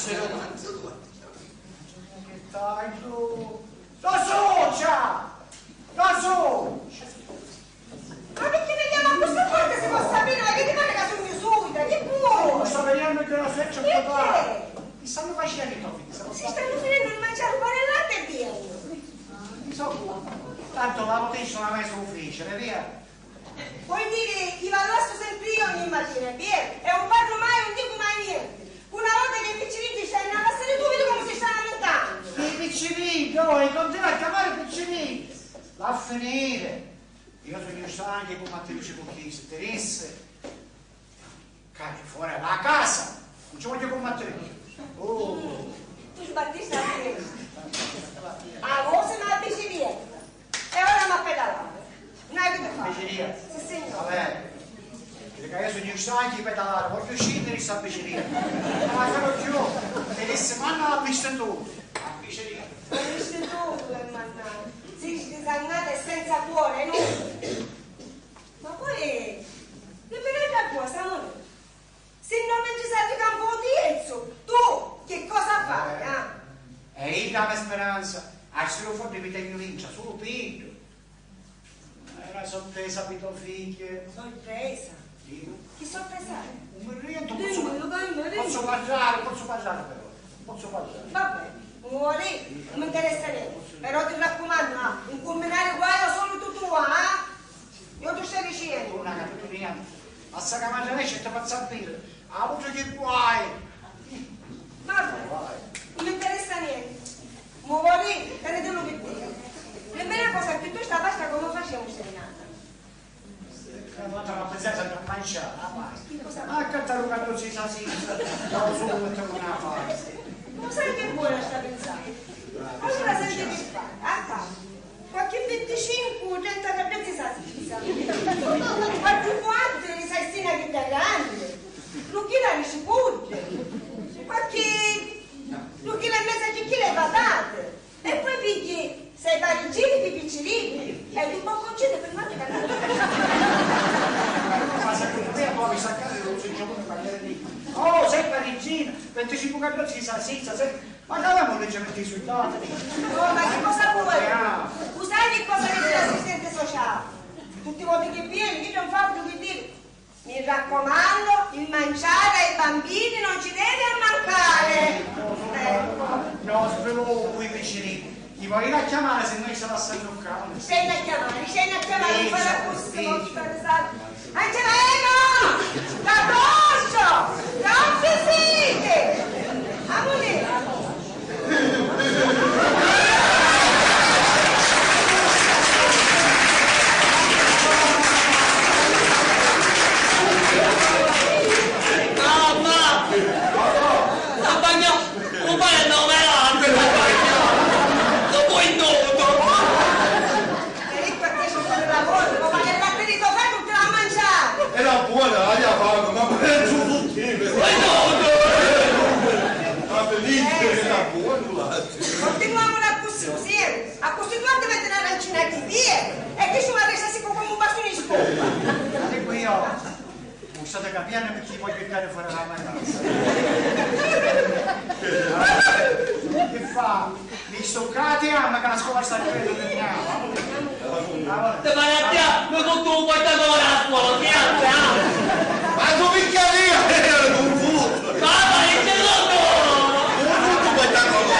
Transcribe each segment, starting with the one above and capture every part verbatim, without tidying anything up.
Che taglio! Lo so, già! Lo so! Ma picchì mi chiama a questa porta se può sapere, ma che ti pare che sono io solita? Che vuoi? Sto vedendo che la freccia. Perché? Ti stanno facendo i topi, ti stanno. Si stanno finendo il mangiare pane e latte e via. Insomma, tanto la rotation la messa ufficiale, via. Vuoi dire, i va lasso sempre io ogni mattina, è vero? E non parlo mai, non dico mai niente. Una volta che i picciriddi stanno a lassare tu, vedi come si sta lamentando. I picciriddi, oh, e continua a chiamare picciriddi. Va a finire. Io sugnu stancu di cummattirisci cu chisti, ti dissi. Cari fora la casa, non ci voglio combattere più. Oh. Tu sbattista a finestra. A voce ma la bicicletta. E ora mi ha pedalato. Non hai che fare. Bicicletta? Sì, signore. Vabbè. Perché io sugnu stancu di pedalare, voglio scendere in sta bicicletta. Non la farò più. Ti dissi, manna la bicicletta. La bicicletta. Ma questo tu vuoi mandare? Sei sdisannata e senza cuore, no? Ma poi, che mi ne da cosa, amore? Se non mi ci serve campo di ezzo, tu che cosa fai, ah? E io la mia speranza, a sto fondo mi tengo vincia, solo peggio. È una sorpresa per tua figlia. Sorpresa? Dico. Che sorpresa è? Un momento, dimmi, posso, dimmi, dimmi. Posso parlare, posso parlare però, posso parlare. Vabbè, muori, non mi interessa niente. Però ti raccomando, ah, non combinare guai al solito tuo, ah? Io ti sto dicendo. Una capitolina, ma sta camarra lei c'è da pazza a dire. Ha avuto che guai. Vabbè, non mi interessa niente. Muori, tenetelo che dico. Dimmi una cosa, piuttosto la pasta come facciamo serenata? Quando la pensata non mangiare, la pasta. Ma accattare un cattozzo di salsiccia, da un sugo mettiamo una pasta. Ma sai che buona sta pensata? Allora senti che fai? Accatta qualche venticinque o trenta cattozzi di salsiccia. Qualche quattro di salsina che da grande. Due chili di cipolle. Qualche due chili e mezzo, tre chili di patate. E poi pigli sei parigini pi picciriddi e dui bocconcini pi mami ca. Ma secondo me poi mi sa casa non si gioca per parlare di. Oh, sei parigina, venticinque cattozzi di salsiccia, sei. Ma dai, amore, ci metti sui dati. Oh, ma che cosa vuoi? Ah. Tu sai che cosa dice l'assistente sociale? Tutti i voti che vieni, io non faccio che dire. Mi raccomando, il mangiare ai bambini non ci deve mancare. Ecco. No, solo voi vicini. Ti voglio a chiamare se noi sarà stanno qua. Scegli a chiamare, scegli a chiamare, sì, non fare così, sì. Angela Eva! Capoccio! Non si sente! Amore! Mamma! Sta bagna-, compare, no, ma è altro, sta bagna-, dopo il noto! E io per te sono pure lavoro, ma il latte di tua fai non te l'ha mangiato! Era buona, la mia fame, ma penso tutti! Ma no, no! Ma benissimo, era buono, guarda. Continuiamo la discussione, sì? A costituente mette una rancina di via e che ci va a restare come un bastone in scopa. E qui io. Non state capiendo perché voglio piccare fuori la matassa. Che fa? Mi sto cate, ma che la scopa sta chiudendo. Ti pare a te, non tutto un portatore a scuola, che alza, ah? Ma tu picchiaria, ero confuso. Mamma, che c'è l'otto? Confuso portatore.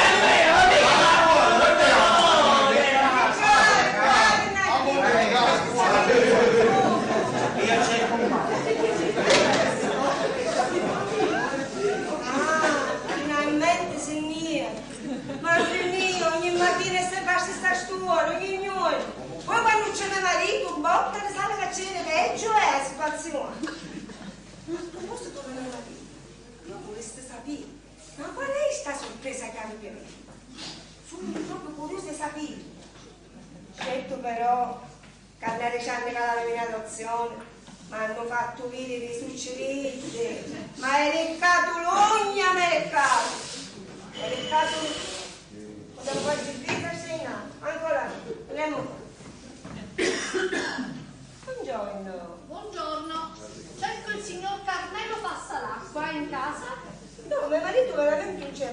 Io c'è il comando. Ah, finalmente si nia. Ma finì, ogni mattina è sempre la stessa storia, ogni giorno. Poi quando c'è mio marito, botta, ne sa che c'è peggio è la situazione. Ma a proposito di mio marito, io vorresti sapere, ma qual è sta sorpresa che avete avuto? Sono proprio curiosa di sapere. Certo però, Cannari c'hannu ca la nominazione m'hannu fattu vidiri i succiriddi, ma è riccatu l'ugna, m'è riccatu, è riccatu l'ugna. Cosa vuoi dire, Cristina? Ancora no. Andiamo qua. Buongiorno. Buongiorno. Cerco il signor Carmelo Passalacqua, è in casa? No, mio marito veramente non c'è.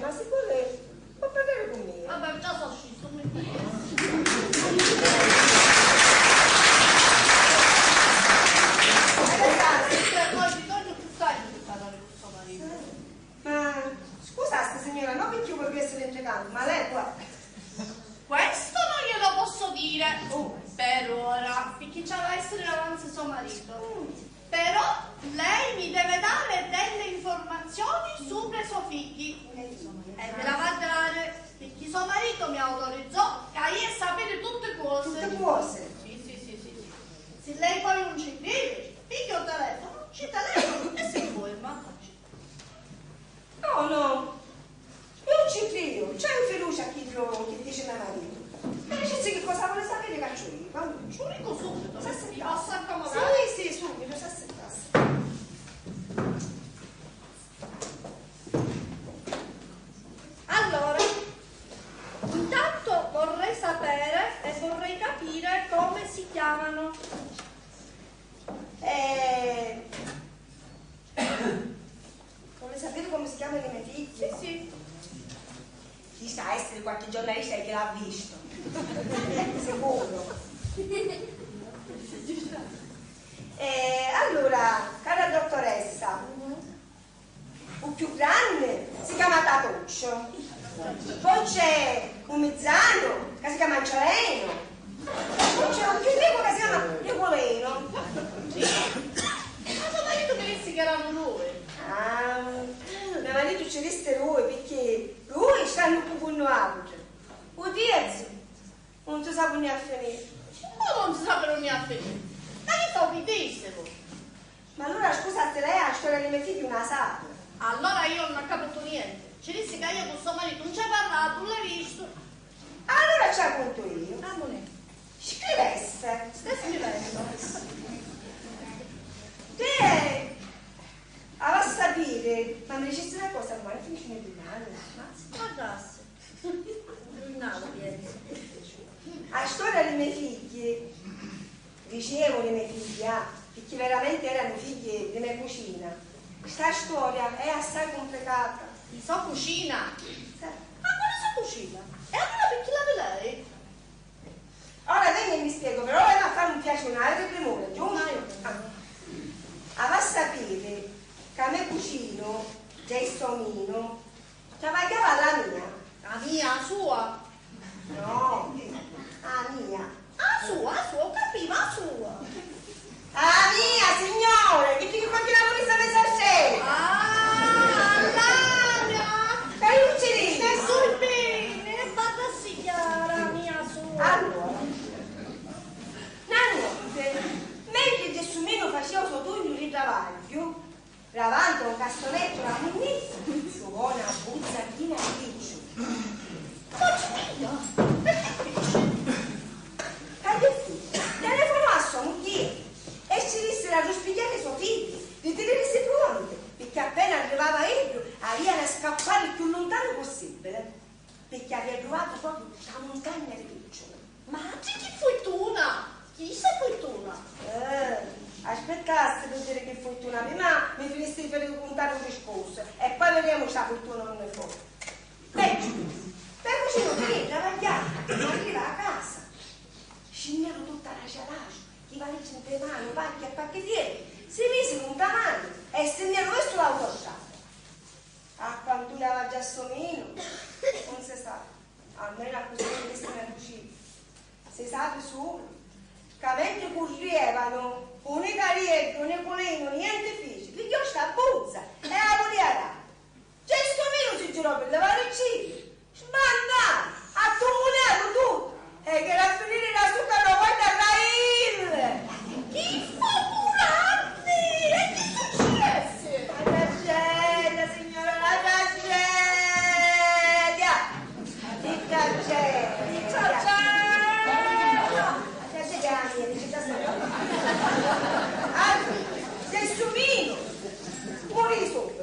Ora, picchì ci havi a essiri davanzi so maritu. Però lei mi deve dare delle informazioni supra i so figghi. E mi la va a dare, picchì so maritu mi autorizzò ca io sapiri tutti cosi. Tutti cosi? Sì, sì, sì, sì, sì. Se lei poi non ci crede, pigghia il telefono, ci telefona e si informa. No, no, io non ci credo, c'è fiducia a chiddu chi dici me maritu. E dici chi cosa vuole sapere che c'ho io, quando ci dico subito, se si posso accomodare? Sì, sì, subito, se si passa. Allora, intanto vorrei sapere e vorrei capire come si chiamano. Eh, Vuole sapere come si chiamano i miei figli? Sì, sì. Ci sa essere qualche giornalista che l'ha visto. Sicuro. Eh, allora, cara dottoressa, u più grande si chiama Tatuccio. Poi c'è un mizzano che si chiama Angeleno. Poi c'è un più ricco che si chiama Nicoleno. Ma so maritu mi dissi che erano lui. Ah, me maritu ci disse lui perché lui sta un po' con noi. U terzo non si sa pi unni a finiri. Comu non si sa pi unni a finiri? Ma chi fa u piddìsticu? Ma allura scusati, lei a storia di me figghiu non la sa? Allora io non ho capito niente. Ci dissi che io con so marito non ci ha parlato, non l'ha visto. Allora ci la conto io. Amore. Scrivesse. Stai scrivendo. Te avassi a dire, ma mi dicessi una cosa, domani finisce il giornale. Ma si guardassi. Il giornale, penso. A storia di me figli. Dicevanu i me figli, ah, picchì veramenti eranu figghi di me cucina. Sta storia è assai cumplicata. Di so cucina? Sì. Ma quali so cucina? E allora picchì l'avi lei? Ora vegnu e mi spiego, però ora a fari un piacere, non avete premura, giusto? Ah. Avà sapere ca me cucinu, Gelsominu, travagghiava alla mia. A mia, a sua? No, a mia. A sua, a sua, ho capito, a sua. A mia, signore, che ti continua pure sta messa a scena? Ah, allora! Dai, uccidi! Che sorprende, e parla signora mia sua. Allora, una notte, mentre Gelsominu faceva il suo turno di travaglio, davanti a un cassonettu la munnizza truvò na buzza china di picciuli. Poi ci piglia e ci dici: Ca Gelsù telefonò a so mugghieri e ci dissi d'arruspigghiari i so figghi, di tinirisi pronti, picchì appena arrivava iddu, avianu a scappari il più luntanu possibile. Picchì avia truvatu propriu sta muntagna di picciuli. Ma chi, chi furtuna! Chi si furtuna? Eh, aspettassi pi diri chi furtuna, prima mi finissi di fari cuntari u discursu e poi videmu sta furtuna unni fo. Peggio, me cucinu finì di travagghiari, arriva a casa, scinniaru tutta raciaraciu, chi valigia nte manu, pacchi e pacchiteddi, si misi nta manu e si nni vistu l'autostrada. A quantu iava Gelsominu, non si sa, almenu accussì mi dissi me cucinu. Si sapi sulu ca mentri currievanu, un italieddu, un niculinu, nienti fici, pigghiò sta buzza e a vulia dari. Gelsominu si girò pi livari ciu. Sbannau, attummuliatu tuttu, e chi era a finiri da succa dô guardarraili! Chi furtuna! E chi successi? La tragedia, signora, la tragedia! Chi tragedia! Chi tragedia! La tragedia è la mia, dice già sempre. Allora, Gelsominu murì subito.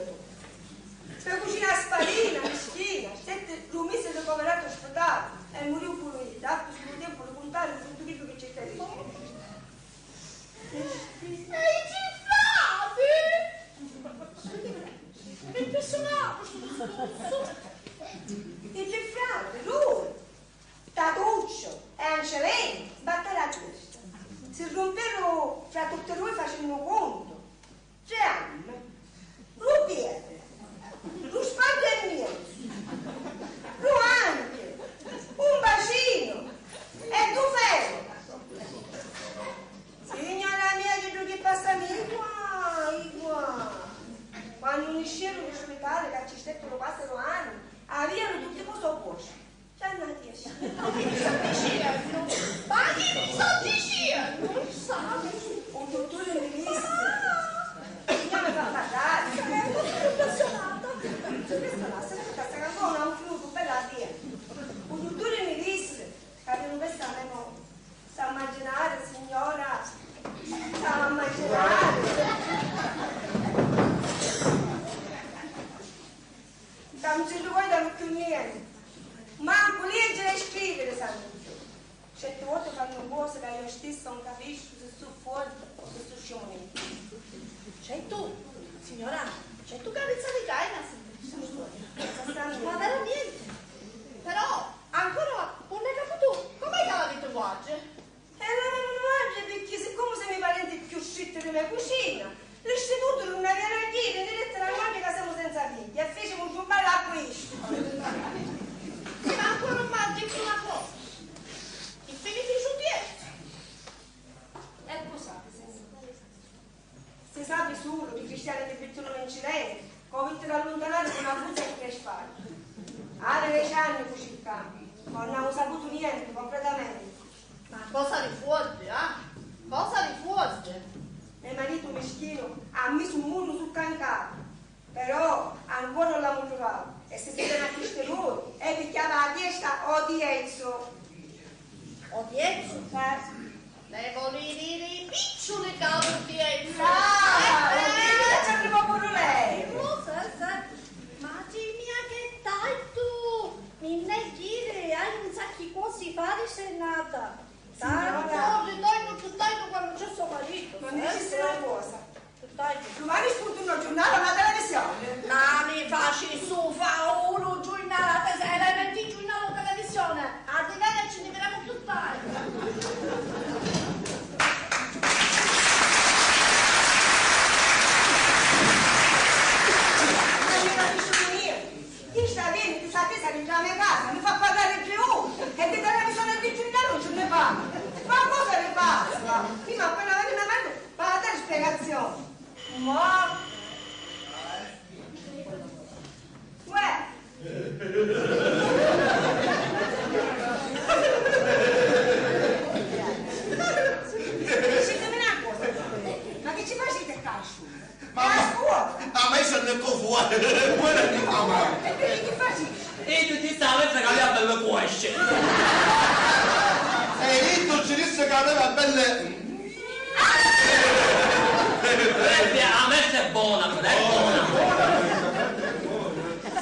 Sta cucina sparina, mischina, stetti dui misi ricoverato in spitalu e murì puru iddu. Appi sulu tempu di cuntari tuttu chiddu chi ci sta dicendo. E i tri frati? Impressionato stu discursu. I tri frati, lui, Tatuccio e Angelino, sbatteru a testa. Si rumperu fra tutti e dui facennu un contu. Tri anni, lu piedi, lu spaddu e miezu, lu anchi, un bacinu e du ferri. Ma chi mi sto dicennu? Non sa. Un dutturi mi dissi. Signora, mi fa parlare. È molto appassionata. Questa la senta, sta canzone ha un flusso, bella via. Un dutturi mi dissi. Capito, questa memo. Sa immaginari, signora? Sa immaginari? Ca non si ricorda più niente. Mancu leggere e scrivere sanno più. Certe volte fanno cose che io stessa non capisco se su fuori o se su scemo dentro. Certo, signora, certo che avete di caina, signora. Ma veramente? Però ancora non è caputo. Come che l'avete guace? E la mia maggio, perché siccome siamo i parenti più stretti di mia cucina, l'istituto non aveva a dire, direttero a noi che siamo senza figli e fecimo un giumbello a questo. Sì, ma ancora non mi ha detto una cosa. Che fine fece un terzo? E cosa? Si sapi sulu chi cristiani ti vittunu l'incidenti, ca u vittunu alluntanari cu na busa e tri spari. Havi deci anni cu circamu, ma nun hamu saputu nienti, completamenti. Ma cosa di fuorti, ah? Cosa di fuorti? Me maritu mischinu ha misu un munnu succu a 'n capu. Però ancora nun l'hamu truvatu, e si si teni a chisti dui, è picchiata a testa o diezzu. O diezzu? Eh. Lei voli diri i picciuli ca o diezzu. Ah, eh, o diezzu, eh, ci arriva puru lei. Sì, sì. Ma dimmi a che tai tu, mi ne dire, hai un sacchi cosi fari senata. Signora. Tanto, ritorno più tardi quando c'è suo marito, ma mi dicessi una cosa. Dumani spunta un giurnale o na televisione. Ma mi faci su fa unu giurnale, elementi giurnale o televisione. Arrivederci, ne vedremo più tardi. Ma mi capisci niente. Chi sta dentro, sta tesa dentro la mia casa, mi fa parlare più. E di televisione e di giurnale non ce ne parla. Ma cosa ne parla? Prima appena vede una mano, va a dare spiegazioni. Ma uè! Dicitemi na cosa, ma chi ci faciti ccà a sciura? Ma a scuola? A me ce ne co fuori, pure di mamma. E quindi chi faciti? E tu ti stavi a fregare a belle cuosce. E io ci disse che aveva belle Eh, a me sta bona, però è bona.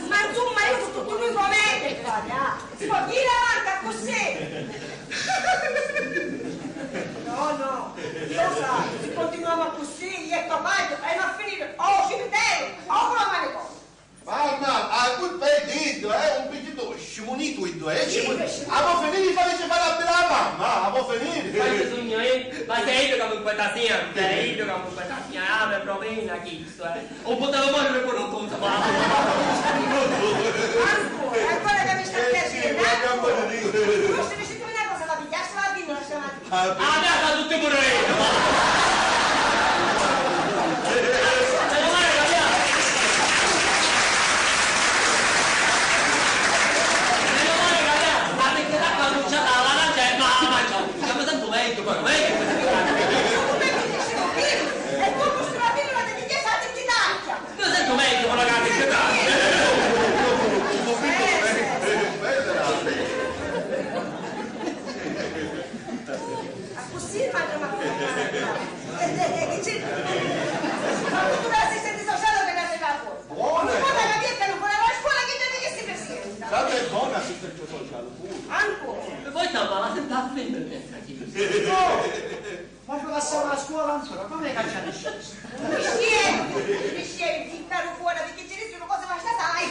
Ma insomma, io su tuttu lui come che fai, ah? Si può dire avanti accussì? No, no, io sai, se continuiamo accussì, io e papà, e va a finire o cimitero, o con la manicomio. Mamma, a culpa è di iddu, è un picchittu scimunitu iddu, è scimuni-, a vo finiri di fari fari a bella mamma, a vo finiri. Ma io sugnu, eh? Ma sei iddu ca mi puoi sempre, è iddu ca mi puoi sempre, ah, mi provena chistu, eh. Un potevo morire pure un conto, ma... Marco, è ancora che mi sta piacendo, eh? Forse mi sento una cosa, ma pigliassi la pinna, lasciamo Ah, a casa tutti pure io! Meno male che abbiamo... Meno male che abbiamo... Ma perché l'acqua bruciata alla arancia è... Ma, ma, ma, ma mi sento meglio, però, meglio. E tu, questo bambino, la devi chiesa, ti taglia! Io sento meglio, però, che la... Accussì mangiamo a... Eh, eh, eh, che c'è? Ma tu l'assistente sociale che ne arriva fuori. Buona! Una capita che non vuole la scuola, che te che si presenta? Tanto è buona assistente sociale, pure. Ancora? E poi sta male, senta a fine. No! Ma lasciamo la scuola ancora, come cacciare scienza? Mistieri, mistieri, ti caro fuori, perché ci resta una cosa, ma sta sai.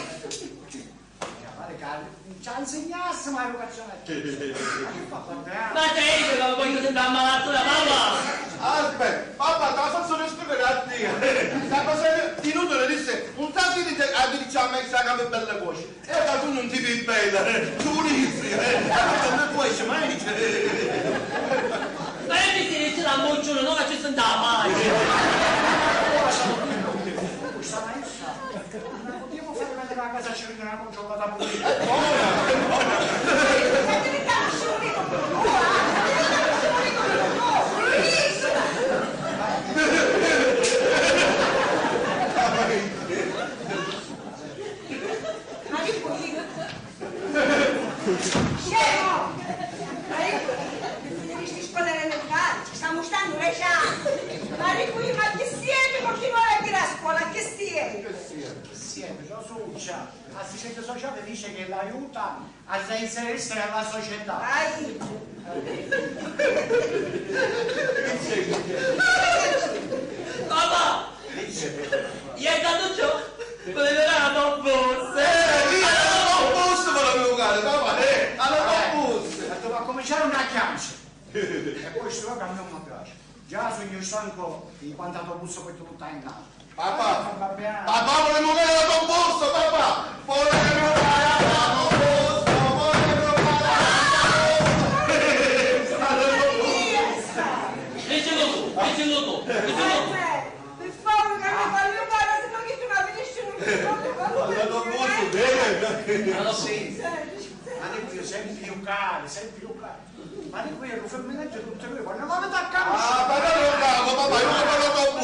Pare ca ci insignassi ma educazione a tutti. Ma che fa, papà? Ma te dico che voglio sentire a malatura, papà! Aspetta, papà, te la faccio riscrivere a te. La cosa inutile, disse, non sta a dire a dirci a me che sta che bella voce. E ora tu non ti vedi bella, tu dici, eh, ma non puoi mai dire. Ma io mi si dice la mocciura, non la ci sento mai. Sta maestra, non potevo fare una della casa, ci vediamo, non c'ho vado a pulire. Buona, buona. Assistente sociale dice che l'aiuta a reinserirsi nella società. Ai! Papà! Ieri tanto ciò, volevo dare la tua borsa. Eh, io alla tua borsa volevo giocare, papà, eh, alla tua borsa. Ma tu va a cominciare una chiancia. E poi sto che a me non mi piace. Già sugnu stancu di quantu autobus poi tu stai andando. Papà, papà, vulimu viri la to borsa, papà! Vulimu viri la to borsa, vulimu viri la to borsa! Dici tuttu, dici tuttu, dici tuttu! Per favore, che mi falli fare, se no chi tu la finisci non ti voglio fare. La to borsa, bene! Allora sì. Ma io sempri giucari, sempri giucari. Ma di qui è un femmineggio tutte due, quando vado a campo. Ah, ma non lo capo, papà, io non lo capo.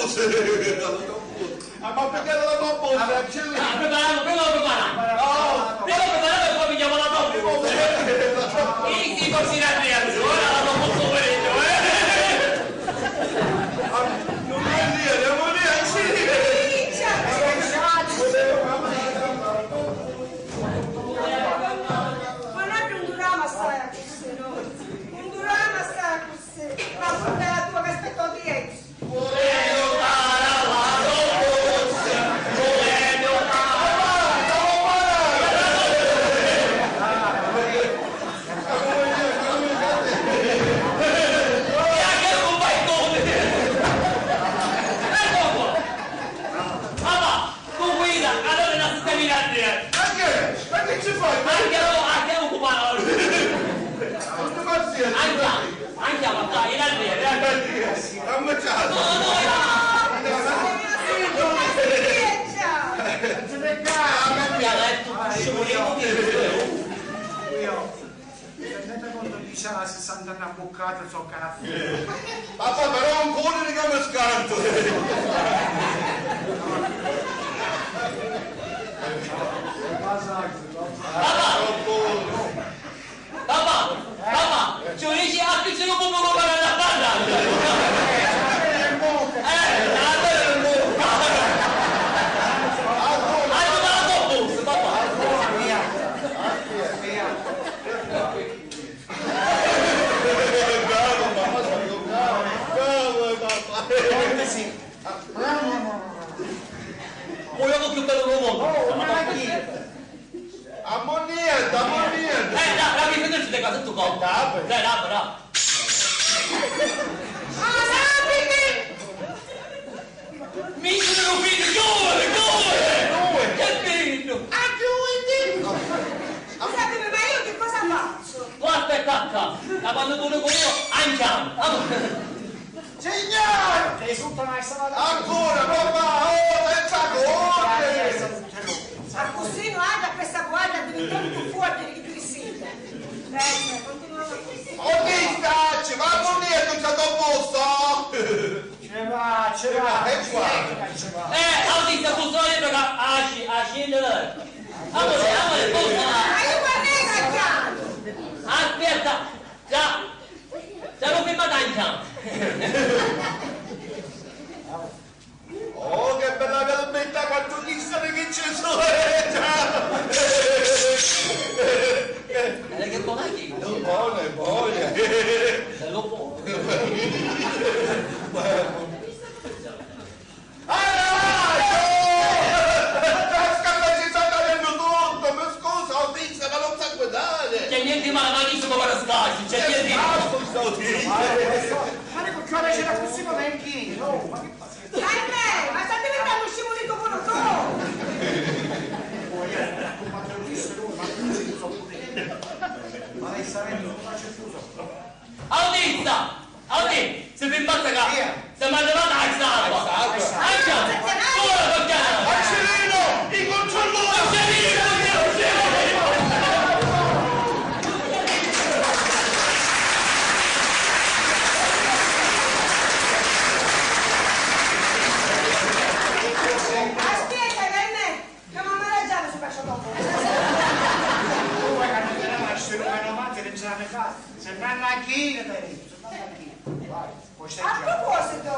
Ah, ma perché non lo capo? Ah, preparato, prima lo prepara. Oh, prima lo prepara e poi mi chiamo la dopo. Sì, sì, così la mia, ora la dopo poveretto, eh. Ah, non è lì, andiamo lì, sì. Ma noi non durava assai. Nun durava assai accussì, ma puru la tua ca aspetta u dieci. Papà! Tu guida, allora non si cammina a te. Ma che? Ma che ci fai? Anche io, anche io occupavo. Anche, anche a papà, in alvere. Ammacciato. No, no, no. Io. Tenete conto, dice la sessanta anni abbuccata, so caffè. Papà, però un culo di come scanto. Papà! Papà! Papà! Ci dici a chi ci lo può fare la banda? Eh, la banda non può. Allora, la dopo, papà. Bravo, mamma, bravo, bravo, papà. Forte sì. Bravo, mamma. Poi io più bello del mondo. Oh, ma chi? Ammonniente, ammonniente. Eh, dai, dai, mi sento di casa tu con. Dai, dai, dai. Ah, sapete! Mi sono finito, giovane, giovane! Giovane! Che bello! Ah, giovane! Scusatemi, ma io che cosa faccio? Tu aspetta qua, da quando tu con io andiamo. Signore! Sei sotto una strada. Ancora, papà, oh, senza correre! Accussì no haja a questa guardia diventare più forte di chi tu sei. Bene, continuiamo così. Oh, distacci, ma non è tutto a posto! Ce va, ce va, e qua. Ce va. Eh, autista, tu stai per asci, asci, amore, amore, tu stai. Ma io guarda che cacchiato. Aspetta, già. Siamo fermati anche. Oh, che bella velbetta, quanto chissà che ci sono! Eh, già! Eh, che buona che... È buona, è buona! Bello buono! Allora, sta dicendo tutto, mi scusa, Autista, ma non sa guardare! C'è niente male, ma chi sono per scarsi? C'è niente male! Ma dico, c'è la cussina vecchina, no? Ma che passa? Ahimè, ma sta diventando un scimulito pure tu! Ma lei sta avendo una certusa. Autista! Autista! Si fermate qua! Siamo arrivati a quest'acqua! Andiamo! Ora tocca! Marcellino! I controllori! Marcellino! Aspetta, che me, che mamma la già si faccia dopo. Poi quando te ne vai, ci sono meno matti, non ce la ne fa. Se non la ghina, te dico, se non la ghina. Vai, poi stai... A proposito,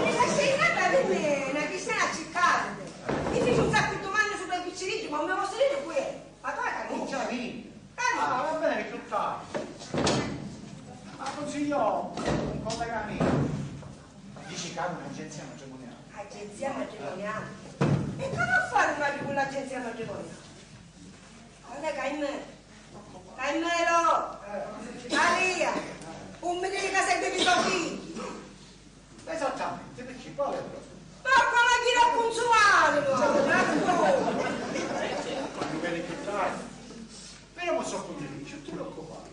mi lasciai andare a venne una cristiana a circare. Mi fece un sacco di domande su quel Ci dici, ma non mi posso dire chi è? Ma tu hai capito? Minchia, mi. Eh, no. Ah, va bene, più tardi. Ma consiglio un collega mio. Dici che ha un'agenzia matrimoniale. Agenzia matrimoniale? E cosa fa una di quell'agenzia matrimoniale? Guarda, Caimè. Caimelo! Maria! Un mi dica se bevi i so figli! Esattamente, perché qual è il problema? Ma quella chi la consumare, no? Quando viene più tardi. Però non so come dice, tu lo occupare.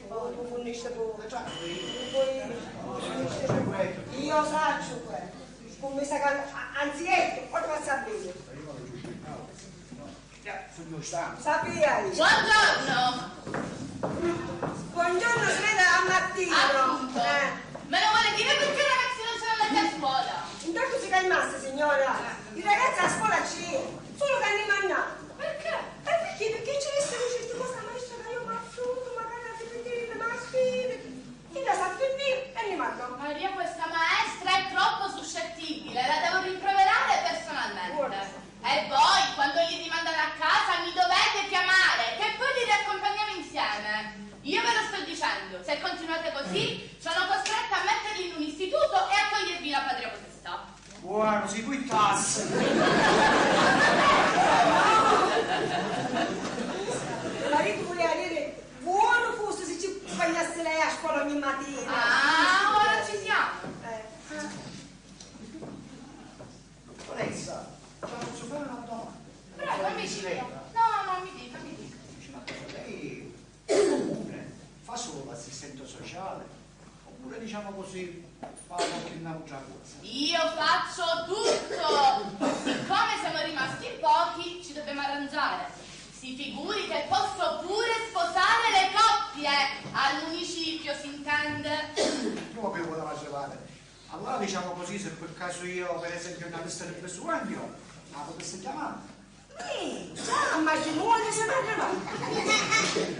Oh, tu funnisci pure. Già, poi, io saccio questo. Scommesso che, anzi, ecco, ora fa sapere. Io non lo giudico. Sapia io. Buongiorno. Buongiorno, si vede al mattino. Appunto. Eh. Me lo vuole dire perché i ragazzi non sono andati a scuola? Intanto si calmasse, signora. I ragazzi a scuola ci è, solo che hanno mannato. Perché? E perché? Perché ci dissero certe cose la maestra che io mi affonto, magari la ripetete, ma scrive. Chi la sa finire e li mando. Maria, questa maestra è troppo suscettibile, la devo rimproverare personalmente. Buono. E voi, quando li rimandano a casa, mi dovete chiamare, che poi li riaccompagniamo insieme. Io ve lo sto dicendo, se continuate così, sono costretta a metterli in un istituto e a togliervi la patria potestà. Buono, si quittasse. Marito voleva dire, buono fosse se ci accumpagnasse lei a scuola ogni mattina. Ah, ora ci siamo. Eh. Dottoressa, ci posso fare una domanda? Prego, mi dica. No, no, mi dica, mi dica. Dice, ma cosa, lei è comune? Fa solo l'assistente sociale? Oppure, diciamo così, fa qualche un'altra cosa? Io faccio tutto! Siccome siamo rimasti in pochi, ci dobbiamo arrangiare. Si figuri che posso pure sposare le coppie, al municipio, si intende. Come voleva trovare? Allora, diciamo così, se per caso io, per esempio, ho una lista di bisogno, la potesse chiamare? Sì, già, al matrimonio si parla.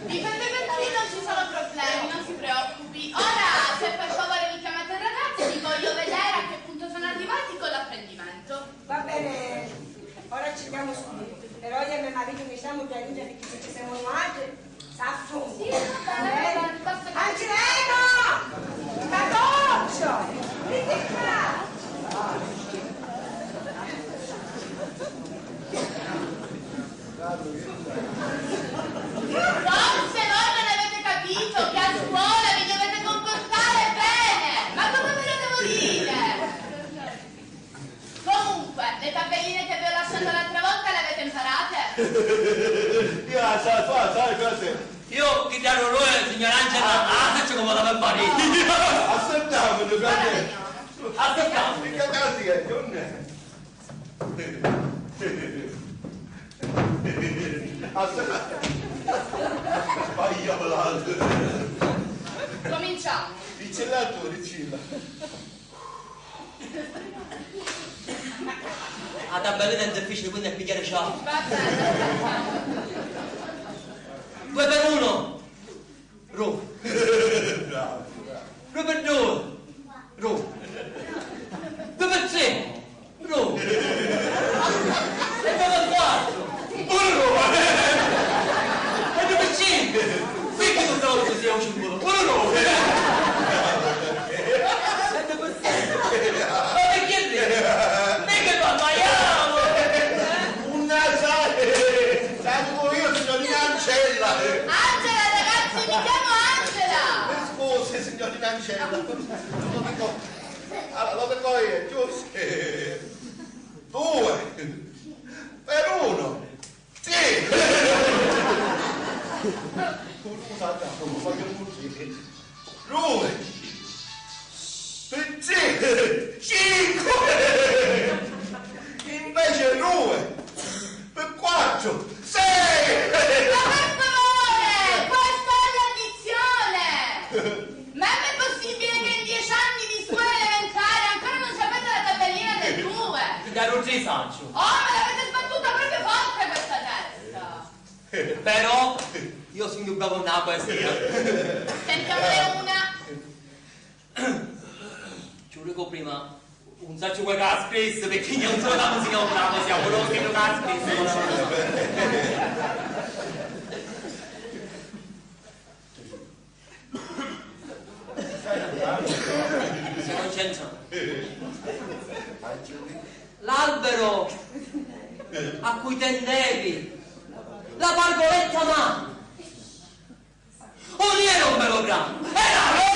Dipende per chi, non ci sono problemi, non si preoccupi. Ora, se per favore mi chiamate il ragazzo, vi voglio vedere a che punto sono arrivati con l'apprendimento. Va bene, ora ci chiamo subito. Però io e mio marito mi stiamo piangendo perché se ci siamo nuatri, s'affonda. Sì, va bene, va bene, basta che... Angelino! Catoccio! Vieni qua! Forse voi non avete capito che a scuola vi dovete comportare bene! Ma cosa ve lo devo dire? Comunque, le tabelline che vi ho lasciato l'altra volta le avete imparate? Io la sa, sa, sa, cose. Io chi daru lui, signor Angela, ah, ah, saccio come la va a fare. Aspettiamo, frate. Aspettiamo. Che cazzo è, Giorgio? Aspetta. Sbagliavo l'altro. Cominciamo. Diccilla tu, diccilla. La tabellina è difficile, quindi è pigliare ciao. Va bene. Due per uno. Ru. Bravo, bravo. Due per due. Ru. Due per tre. Ru. E due per quattro. Pure ru. E due per cinque. Perché tutta la volta si è un cinque? Pure ru. E due per sei. Ma perché ridi? Perché parliamo? Un nasale. Salvo io, signorina Angela. Angela, ragazzi, mi chiamo Angela. Mi scusi, signorina Angela. Lo dico, allora, lo dico io, giusto? Due per uno. Sì! Scusate, voglio così. Due. Sì. Cinque. Invece due. Per quattro. Sei. Ma per favore, questa è l'addizione! Ma è possibile che in dieci anni di scuola elementare ancora non sapete la tabellina del due? Ti darò un risaccio. Oh, ma l'avete sbattuta proprio forte questa testa! Però io sugnu bravu nna poesia. Sentiamone una. Ci vulivu prima Nun sacciu cu è ca scrisse, picchì io nun sulu ca musica, una musica, puru scrive ca scrisse. Si concentra. L'albero a cui tendevi la pargoletta, ma non era un melogramma, era...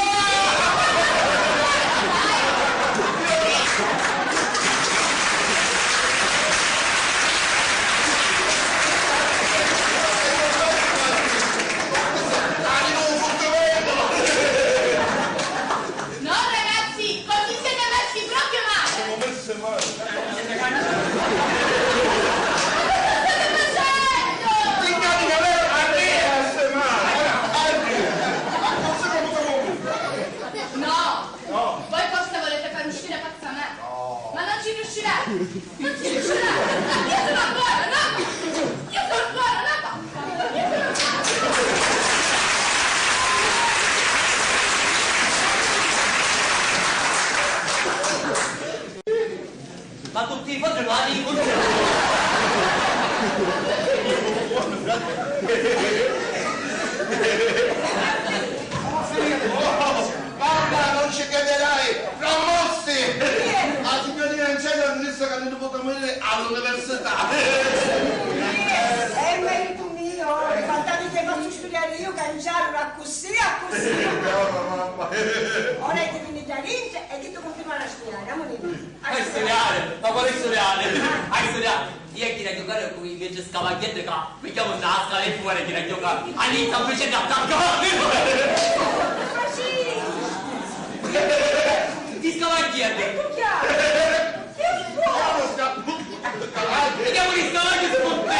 No, ragazzi, così siete messi proprio male! Siamo messi male! Cosa state facendo? Ti carica lei a me, a se male! A me! Ma cosa, cosa vuoi? No! No! Voi forse volete far uscire pazza me! No! Ma non ci riuscirete! Non ci riuscirete! Io sono ancora, no! Io sono ancora, no! Ma tutti i fatti lo hanno incontrato. Mamma, non ci crederai! Promossi! La signorina Angelina non disse che non potuto morire all'università! È merito mio! Guardate che faccio studiare io, canciare accussì, accussì! Ora che mi già dice e che tu continui a studiare, amore mio! Hai studiare? Ma quale studiare? Hai studiare? Io chi da giocare con i miei scavagliette qua, mi chiamo Nasca e fuori chi da giocare. Anita invece che attaccare! Ti scavagliette! Vediamo gli scavagli spuntino!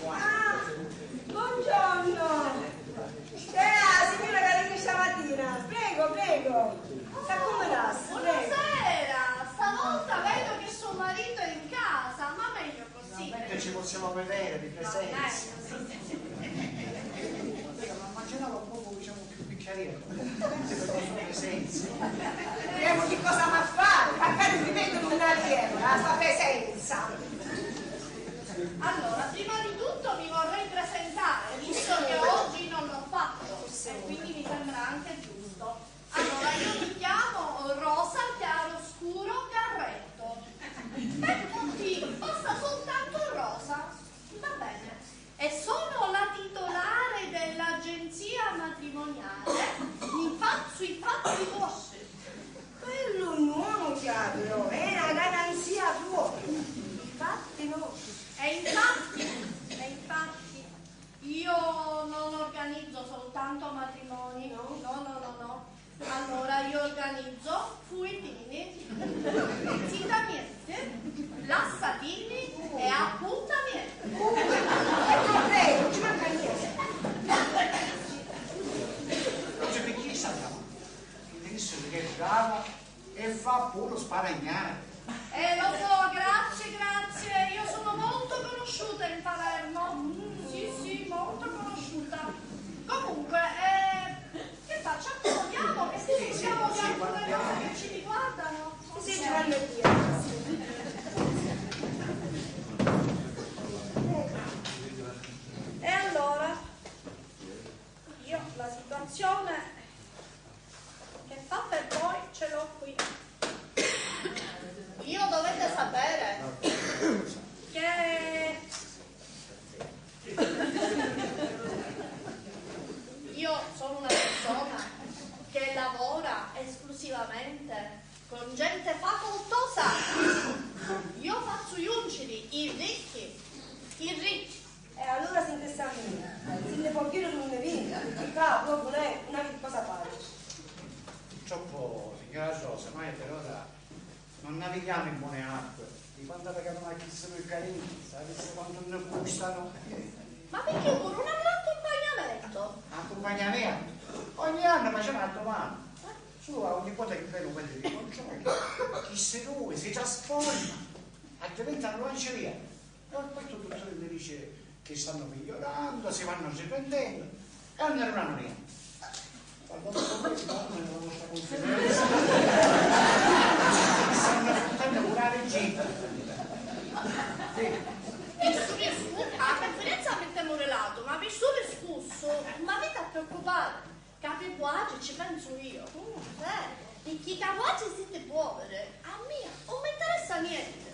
Ah, buongiorno! C'è la signora che arriva stamattina. Prego, prego. S'accomodassi, prego. Buonasera! Stavolta vedo che suo marito è in casa, ma meglio così. Finalmente ci possiamo vedere di presenza. Ma meglio, sì, sì, sì. Ma immaginavo un poco, diciamo, più bicchieriello. Finalmente per la sua presenza. Vediamo che cosa mi fa. Magari mi vedono un allievo, la sua presenza. Allora, prima di tutto mi vorrei presentare, visto che oggi non l'ho fatto, e quindi mi sembra anche giusto. Allora, io mi chiamo Rosa Chiaroscuro Garretto. Per tutti, basta soltanto Rosa. Va bene. E sono la titolare dell'agenzia matrimoniale. Mi faccio i fatti vostri. Quello nuovo, Chiaro, è una garanzia tua. Infatti no. E infatti, e infatti, io non organizzo soltanto matrimoni. No? No, no, no, no. Allora io organizzo fuitini, appuntamenti, lassatini e appuntamenti. Uh, e va bene, non ci manca niente. Oggi perché sta chiamando? Penso che è brava e fa pure sparagnare. Eh, lo so, grazie, grazie. Io sono molto conosciuta in Palermo. Sì, sì, molto conosciuta. Comunque, eh, che faccio? Accomodiamo, che discutiamo di alcune cose che ci riguardano? Sì, ci vanno via. E allora? Io la situazione che fa per voi ce l'ho qui. Io dovete sapere che io sono una persona che lavora esclusivamente con gente facoltosa. Io faccio junciri i ricchi, i ricchi. E allura sintessi a mia, si nni pò jiri nun nni vini, picchì ccà propriu lei nun havi di cosa fari. Purtroppo, signora Rosa, noi per ora Non navighjamu in boni acqui, di quantu picanu a chisti dui carini, sapissi quantu nni custanu. Ma picchì puru un altru accumpagnamentu? Accumpagnamentu? Ogni annu facemu a dumanda. Su, a ogni vota chi venu quelli di controllu, chisti dui si trasformanu, addiventanu l'angeli. E poi tutto mi dice che stanno migliorando, si vanno riprendendo e non erano niente. Quando ho detto questo, nella vostra conferenza, stanno affrontando pure la regina. Sì. Io su riscu-, a conferenza mi temo relato, ma vi su riscusso, ma vi t'ha preoccupare. Ca pi vuatri ci pensu io. Eh, picchì ca vuatri siti puoviri, a mia un mi ntaressa nienti.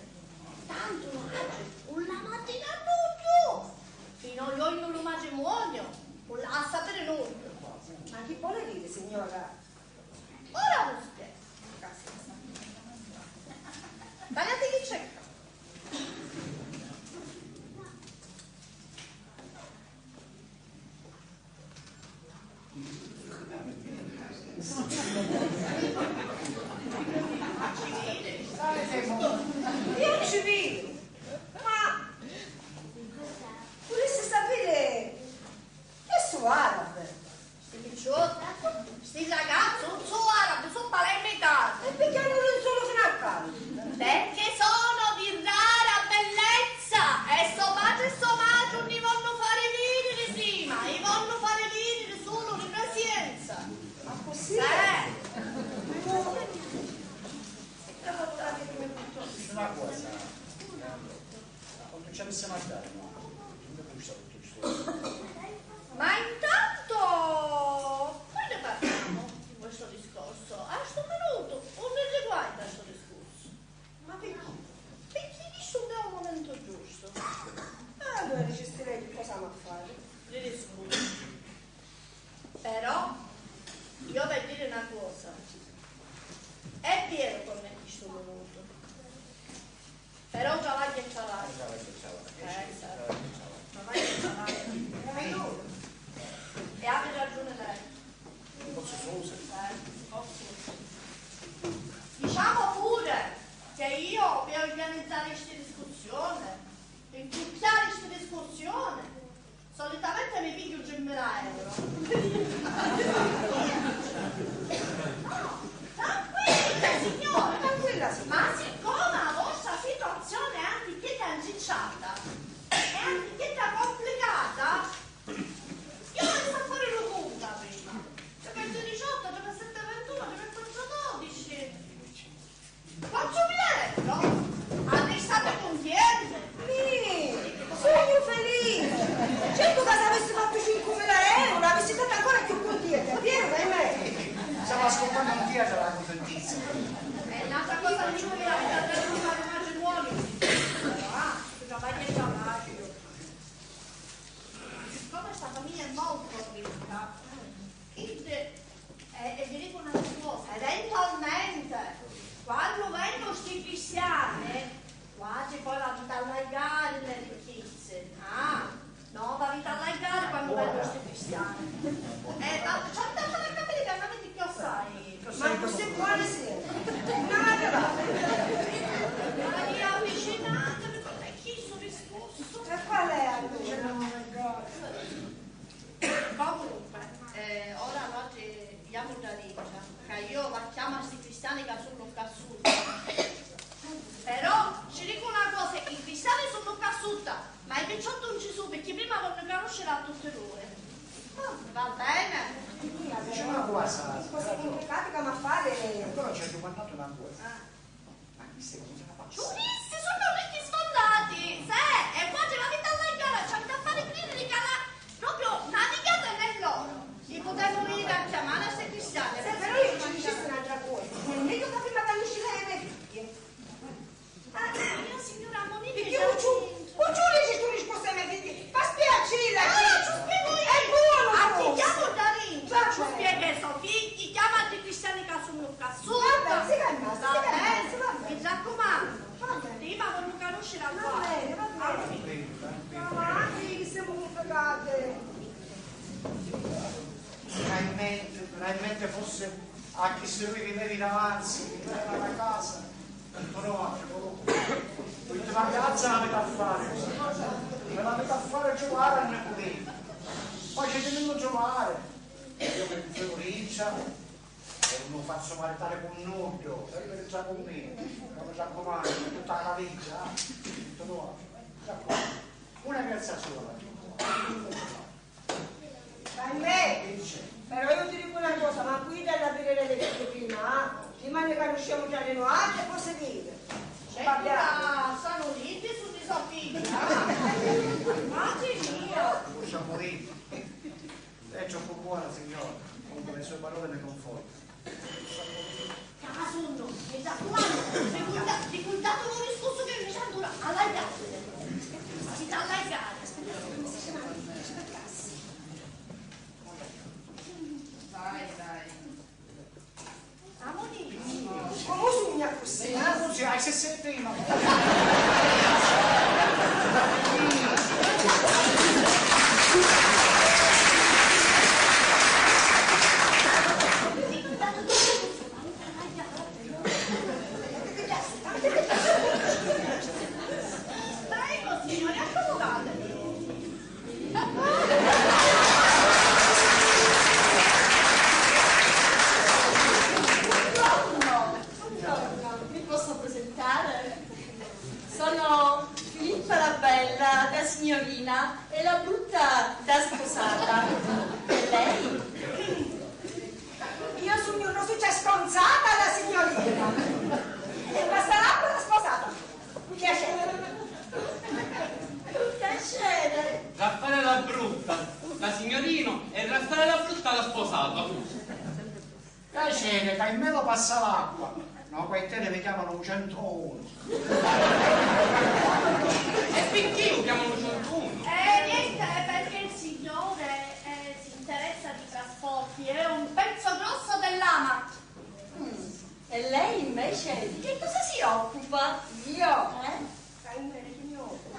Tantu nuatri un la matinannu chiù. Fino a io in lu matrimonio un l'ha a sapiri nuddu. Ma chi voli diri, signora? Ora vu spiegu. Guardati chi c'è ccà. Io ci vivo, ma vulissi sapere chi su arabi. Sti picciotti, sti ragazzi, non su arabi, su palermitani. E perché non sono fino a casa? Perché sono di rara bellezza e so patri e so matri non li vonnu fari vidiri prima, li vonnu fari vidiri sulu di presenza. Ma così? Eh. Una cosa, quantu ci avessimo a dare, no? Come gusta tutto questo? Ma intanto poi ne parliamo di questo discorso. A sto minuto non mi riguarda sto discorso. Ma picchì? Picchì chistu non è un momento giusto. Allora dici, sti lei che cosa mi ha fatto? Li riscusso. Però io per dire una cosa, è vero che non è chistu minuto, però travaglia e travaglia. Travaglia e travaglia. Eh, certo. Travaglia e travaglia. Travaglia e travaglia. E avete ragione lei. Posso solo se... Diciamo pure che io per organizzare ste discussione, per incucchiare ste discussione, solitamente mi piglio un centinaio euro. No, tranquilla signora, tranquilla signora. Ma siccome la vostra situazione è antichetta incicciata, è antichetta complicata, io voglio fare lu cunta prima. Ci penso diciotto, ci penso sette, ventuno, ci penso dodici. Quattromila euro? Arristate cuntienti? Mi, sugnu felici! Certu ca s'avissi fattu cinquemila euro, avissi statu ancora cchiù cuntienti, è vero, per me? Stiamo ascoltando un teatro alla contentizza. E n'autra cosa, cinquemila euro per fare un matrimonio. Ah, travaglia e travaglia. Siccome sta famiglia è molto ricca, quindi, eh, e vi dico una cosa, eventualmente, quando vengono sti cristiani, quasi poi v'aviti allargari le ricchizze. Ah, no, v'aviti allargari quando vengono sti cristiani. Eh, ma ci avete da fare capire che non avete più assai. Ma così buoni siete. Maria, avvicinatevi, perché chi sono risposto? E qual è allora? Comunque, eh, ora nuatri jamu dda dintra, ca io va chiama sti cristiani ca sunnu ccà sutta. Però ci dico una cosa, i cristiani sunnu ccà sutta, ma i picciotti non ci su, perché prima vonnu canusciri a tutti loro. Va bene? Dici una cosa, cosa complicata che mi fare? Però ci ha domandato una cosa. Ah. Ma chi sei? Come se la faccio? Giuristi, sono ricchi sfondati! Se, e poi ce l'avete allargata, ci avete a fare credere che la, proprio navigate nell'oro. Li potremmo venire a chiamare a sti cristiani. Se però io ci dicessi un'altra cosa, è meglio che prima canuscite le mie figlie. Ah, io signora Monini. Perché già ho giù, ho giù le risposte ai miei figli. Ma spiegaci la... Ah, ci spiego io. È buono. A chi chiamo da dentro? Ci spiega ai so figli, chiama altri cristiani ca sunnu ccà sutta. Va bene, si calma, si calma, si calma. Mi raccomando. Va bene. Prima vonnu canusciri a... Va bene, va bene. Ma anche che siamo complicate. Finalmente, finalmente forse a chi si lui veniva in avanzi, veniva alla casa. Antonio, l'ultima piazza l'avete a fare, me l'avete a fare trovare a Nicodemo, facetemillo trovare, io mi infiorizza e non lo faccio maritare con nudo, e lui entra con me, ma mi raccomando, tutta la valigia, eh, Antonio, mi raccomando, una piazza sola. Vaimè! Però io ti dico una cosa, ma qui te la tirerete tutti prima, eh? Prima ne conosciamo tra di noi, e poi si vede. Senti, ma sono riti su di sua figlia? Mamma mia! Scusa, Murì. Lei è troppo buona, signora. Comunque le sue parole mi confortano. Casunno, mi raccomando, ricurda-, ricurdate lu discursu chi mi sciantura, allargate, si t'allargare. Vai, vai. Amoni, comu sugnu accussì? Ah, così, hai se sei prima. Prego, signori, accomodatevi. Buongiorno, buongiorno, mi posso presentare? Sono Filippa la bella, da signorina, e la brutta da sposata. E lei? Io sugnu Rosuccia sconzata, la signorina. E Passalacqua la sposata. Un piacere. Un piacere. Raffaella la brutta, la signorina, e Raffaella la brutta la sposata. Piacere, Carmelo Passalacqua. No, qua in terra mi chiamano un centouno. E perché lo chiamano centouno? Eh, niente, è perché il signore, eh, si interessa di trasporti, è un pezzo grosso dell'AMAC. Mm. E lei invece di che cosa si occupa? Io? Eh? Sai, non è che mi occupo.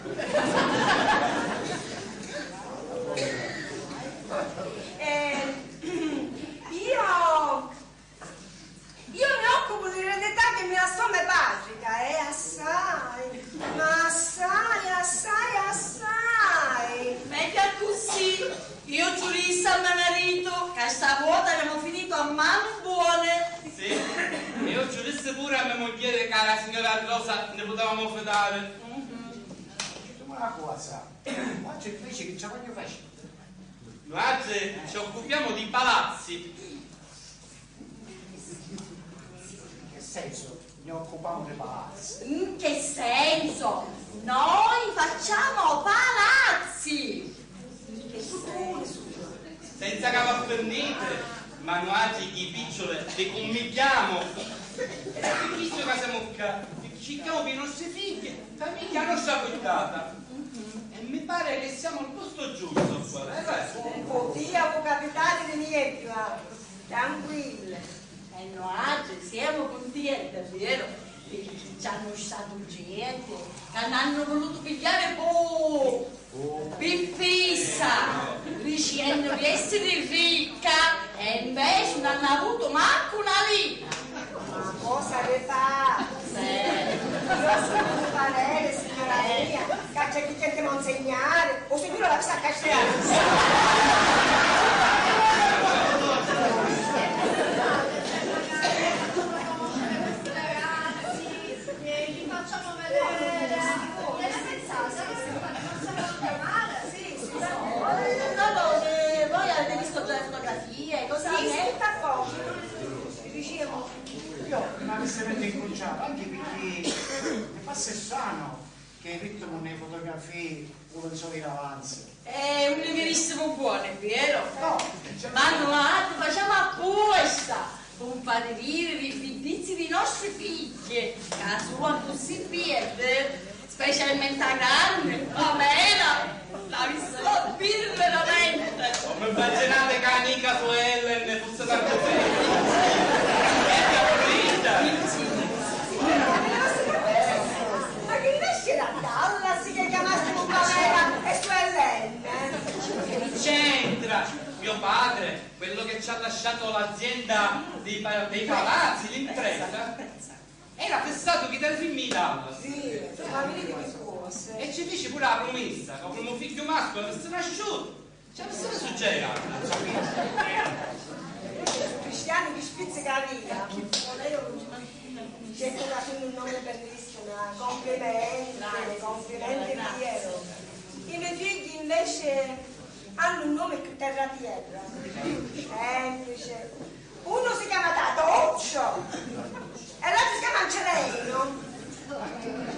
Eh, io Io mi occupu di l'eredità chi mi lassò me patri, ca è assai, ma assai, assai, assai. Megghiu accussì, io ci dissi a me maritu ca sta vota avemu finitu a manu buone. Sì, e io ci dissi puru a me mugghieri ca la signora Rosa ni putevamo fidari. Mhm. Dicemu una cosa, ma c'è invece che travagliu facete? Nuatri ci occupiamo di palazzi. In che senso? Ne occupamo dei palazzi? In che senso? Noi facciamo palazzi! Senza capu a pinnite, ma nuatri chi picciuli li cummigghiamo. Ed è pi chistu ca semu ccà, pirchì circamu pi nostri figghi, famigghia nostra abittata. E mi pare che siamo al posto giusto qua, vero? Non potìamu capitari di megghiu, ah, tranquilli. E nuatri semu cuntenti, è vero, pirchì ci hannu statu genti ca n'hannu vulutu pigghiari pu-, pi fissa, dicennu di essiri ricca, e inveci nun hannu avutu mancu na lira. Ma cosa vi pare? Io sono di parere, signora mia, ca c'è chi cerca di insegnare, o sicuro la sa castellano. Gli facciamo vedere. Che ne pensate? Possiamo chiamare? Sì, sì, sì. No, no, eh, voi avete visto già le fotografie? Cosa ne? Sì, tutto a posto. Diciamo. Io non avessi detto incrociato, anche perché mi passa strano che mettono nelle fotografie un lenzuolo in avanzo. Eh, un li virissimu buoni, è vero? No. Ma noi li facciamo apposta, per far vedere i bellezzi dei nostri figli, che sono così belle. Specialmente a granni, Pamela, la mi so bene veramente. Non mi immaginate che amica sua Ellen fosse tanto felice. È pulita. Ma che nasce da Dallas che chiamaste con Pamela e sua Ellen? Che c'entra? Mio padre, quello che ci ha lasciato l'azienda dei pa-, dei palazzi, l'impresa. Era fissatu chi te la fimmi dava. Sì, ma viditi chi cosi. E ci fici puru la prumissa ca cu lu figghiu masculu avissi nasciutu, ci avissi succeru. Cristianu chi spizzicaria. Certu ca sunnu nomi bellissimu, complimenti, complimenti Piero. I me figghi invece hannu un nomi chiù terra terra, semplice. Unu si chiama Tatuccio e l'altru si chiama Ancelino.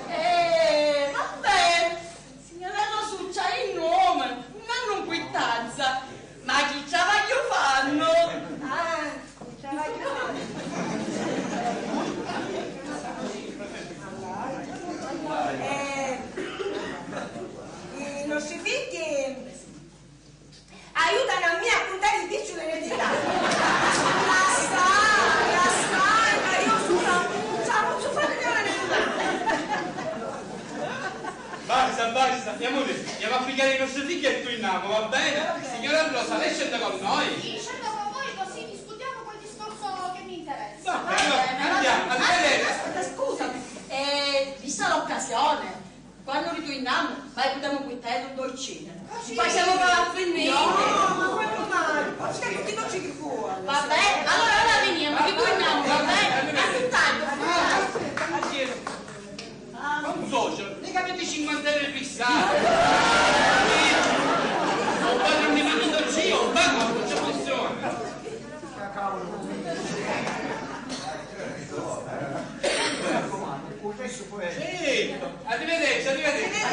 Eh, vabbè, signora Rosuccia, i nomi non hanno importanza, ma chi travagliu fanno? Ah, chi travagliu fanno? Eh, i nostri figghi aiutanu a mia a cuntari i picciuli nel ditazzu. Lassai, lassai, ca io sula non ci la pozzu fari più a nisunu. Basta, basta, mia moglie, andiamo a pigliare i nostri figli e torniamo, va bene? Signora Rosa, lei scende con noi? Sì, scendo con voi, così discutiamo quel discorso che mi interessa. Va bene, andiamo, arrivederci. Aspetta, scusami, eh, vista l'occasione, quannu riturnamu, mai putemu purtari un dolcinu. Ci facemu fari a finiri. No, ma quannu mai? Poi c'è tutti i dolci che vuoi. Vabbè, allora ora veniamo, riturnamu, vabbè? Aspettate, aspettate. Ma un socio, mica avete cinquanta euro fissati. Non parlo di mangiare dolcino, ma non c'è funzione. Sì, arrivederci, arrivederci.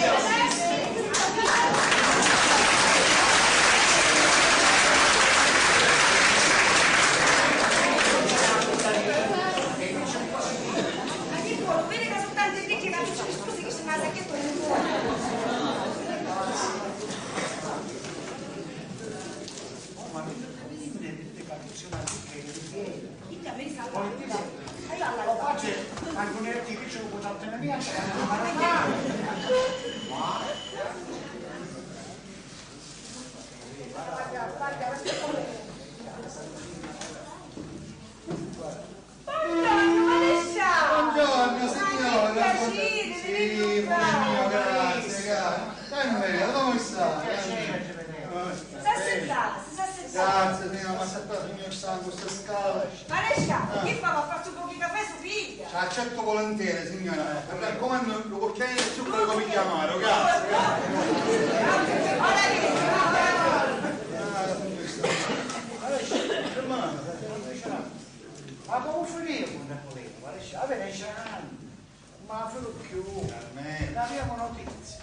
Buongiorno, maresciallu! Buongiorno, signora! Piacere, sì, pure mio, grazie, grazie. Benvenuto, come sta? Piacere, piacere. S'assittati, s'assittati. Grazie, signora, ma se sta, signor Santo, sta scala. Maresciallu, chi fa? Va a farsi un pocu di caffè, so figlia? Accetto volentieri, signora. Mi raccomando, un cucchiaino di zucchero con il amaro, grazie. Ora vieni, ora vieni. Ah, signor Santo. Maresciallu, fermate. Ma comu finìu cu Napuleonu? Guarda, aveva dieci anni, ma firu chiù. Carmelo. N'avìamu notizia.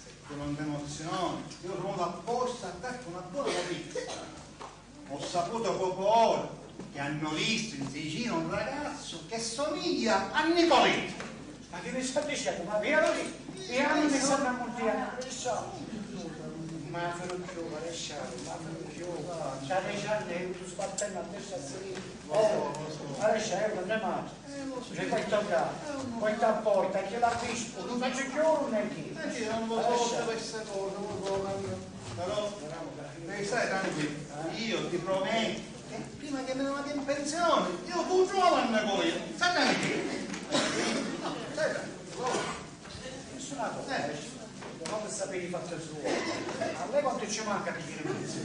Se tu non ti emozioni, io sono venuto apposta a darti una buona notizia. Ho saputo poco ora che hanno visto in Sicilia un ragazzo che somiglia a Nicoletto. Ma chi mi sta dicennu? Ma via, via, mi sta ammuntìannu. Ma firu chiù, maresciallu, ma firu chiù. C'ha dieci anni e io sto sbattennu a destra e a sinistra. Oh, maresciallu, io non ne mangio. C'è qualche, qualche porta che l'ha visto, non faccio più un chi. Eh sì, non lo so, queste cose, non lo so, ma io, però, devi stare tranquillo. Io ti prometto che prima che me ne vado in pensione, io tu trovo a me voi. Stai tranquillo. Stai tranquillo. Nessuna cosa. Eh. Quando sapevi fatto suo. A lei quanto ci manca di dire questo?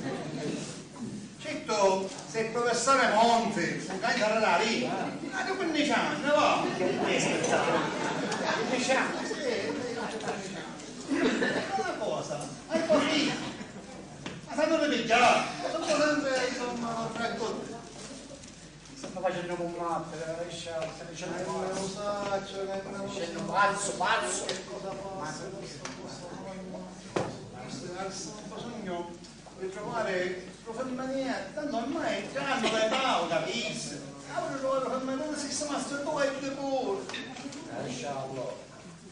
Certo, se il professore Monti, un cancello da lì, ma tu quindici anni, va? Quindici anni? Sì, io ho quindici anni. Una cosa, hai capito? Ma se non le pigliare, sono sempre, insomma, tra tutti. Stanno facendo combattere, eh, sta dicendo, eh, lo saccio che non dicenno pazzo, pazzo. Che cosa posso, cosa posso fare? Questo è il sonno, bisogna ritrovare lo famiglia, tanto ormai è già non è male, capisci? Allora trovare lo famiglia, non si sta mastro tu e pure. Inshallah.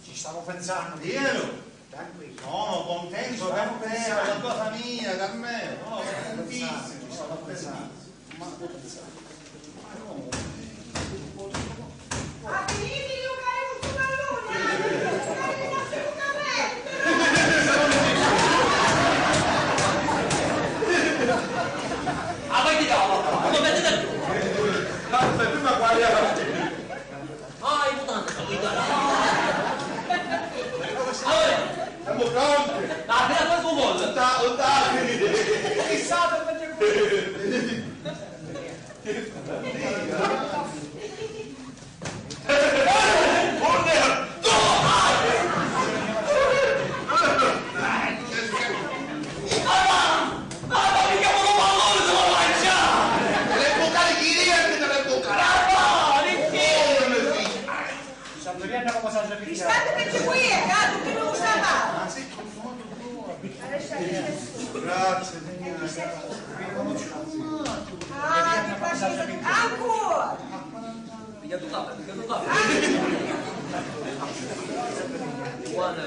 Ci stavo pensando. Vero? Tranquillo. Sono contento per te, per la tua famiglia, Carmelo. Sono contentissimo, sono contentissimo. Ma, ma no. Ah, vai di là, vai, vai, vai, vai. Tanto prima guarda. Vai, Fissate perché Santurienna come San Giovanni. State perché qui è, ah, tutti non lo sa. Grazie, signora. Ah, mi piace. Ancora. Pigliatu tappa, pigliatu tappa. Guarda,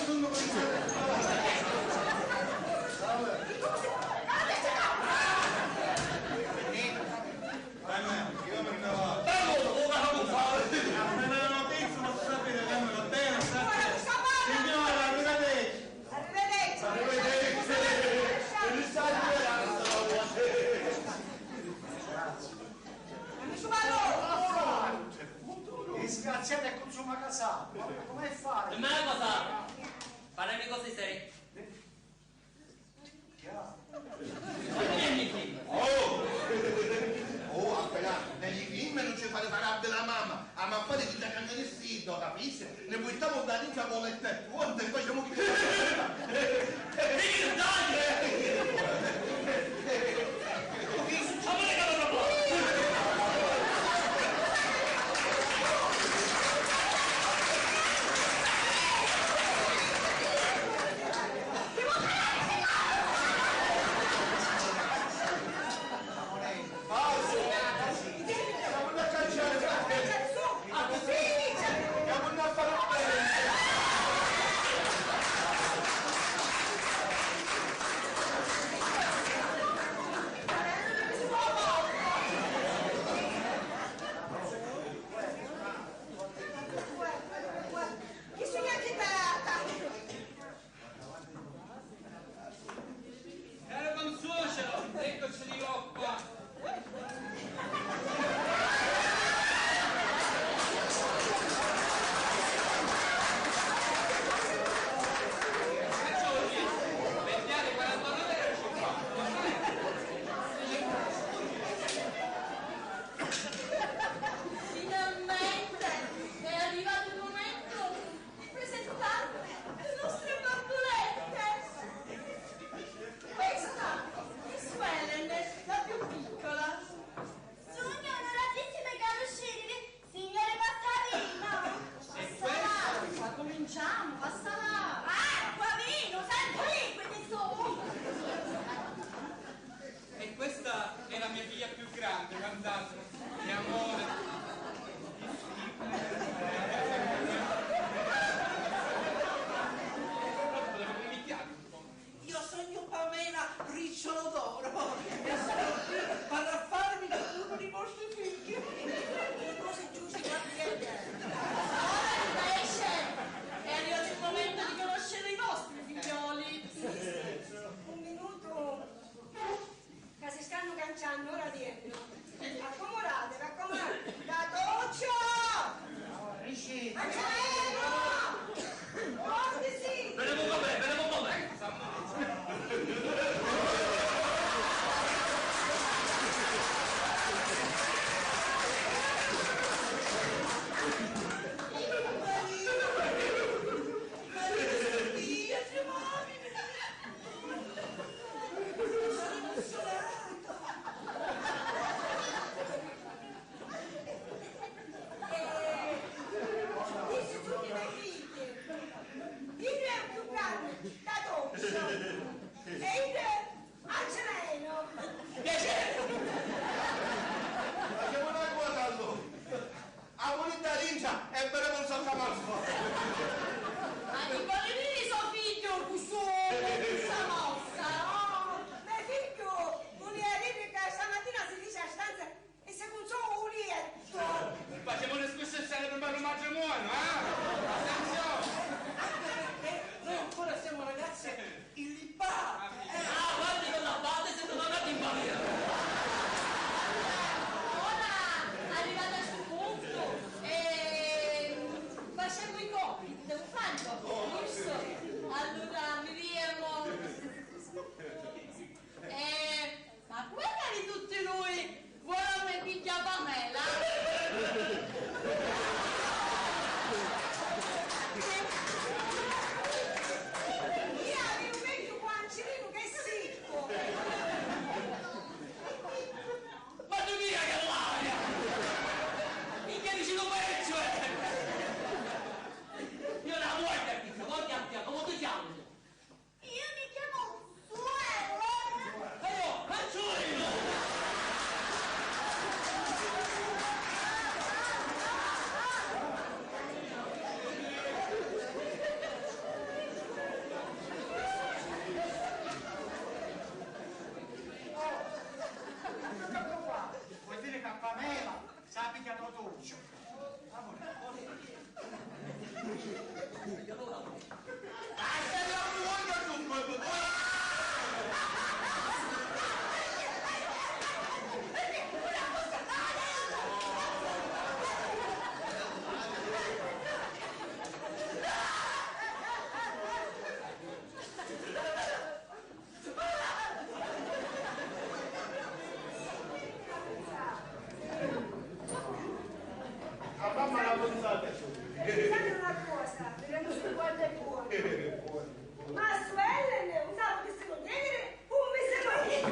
Arrivederci. Disgraziata e consuma casata. Ma come fai? E me la cosa? Paremi così seri. Oh! Oh, appena, negli film non ci fate fare a bella mamma, a ma fare di da cannare sito, capisci? Ne buttavo da dentro con le tette, guarda, e facciamo che... Caro consuocero, eccoci di nuovo qua. Finalmente è arrivato il momento di presentarvi le nostre bambolette. Questa è Sue Ellen, la più piccola. Sugnu onoratissima di canuscirivi, signuri passavinnu. Passa l'acqua, cominciamu, passa l'acqua. Acqua, vinu, sempri liquidi su. E questa è la mia figlia più grande, guardate, che amore. Io sogno Pamela Ricciolo d'Oro e sono qui per farmi di uno dei vostri figli. Così giusto, guarda. Ora invece è arrivato il momento di conoscere i vostri figlioli. Sì, sì. Un minuto. Ca si stannu canciannu, ora riennu. A comu Cosa? Vidennu su quantu è buonu. Ma su Ellen, un sapu chi si lu dici, un mi si lu dici.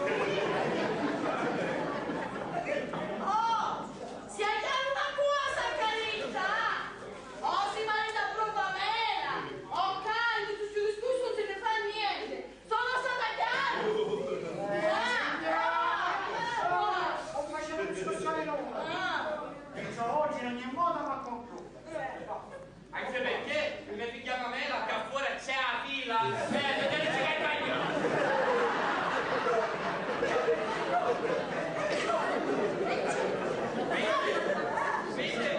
Oh, si agghiaru una cosa, carita! Oh, si marita puru Pamela! Oh, calmi, tuttu stu discursu non si ne fa niente! Sono stata chiara! Ah, ah, ah. Non facciamo discussione lunga. Ah. Perciò oggi in ogni modo va concluso. Anche perché mia figlia Pamela qua fora c'è la fila, eh, vedete che bagno. Mentre,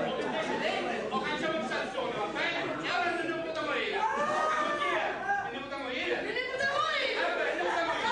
mentre, o cangiamo di stazione, va bene? E ora non ne potremo io. Ma chi è? Ne potremo io? Ne potremo io? Eh, beh, ne potremo io.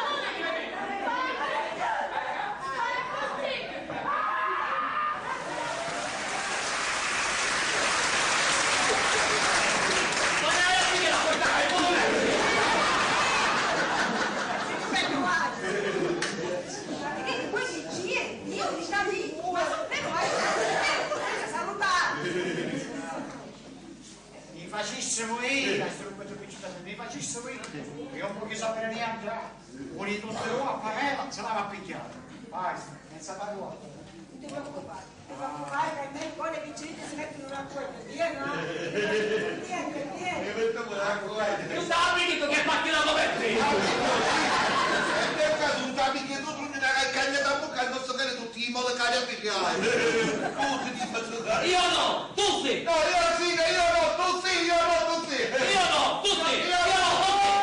Mi facissimu iri a stu rubbatu picciutu, mi facissimu iri, e un pochi sapere niente, ah. Pure tutte e due a Pamela se la va a pigghiare. Vai, senza parlare. Non ti preoccupare, non ti preoccupare, per me quelle piccine si mettono l'acqua via, no? Niente, niente. Mi metto l'acqua. Tu sapi che tu che fatti la copertina? E per caso non sapi che tu non ti dai cagna da bocca al nostro cane tutti i modi cari a pigliare. Tutti ti faccio dare. Io no! Tu sì! No, io sì, io no, tu sì, io no, tu sì! Io no, tu sì! Io no, tu sì!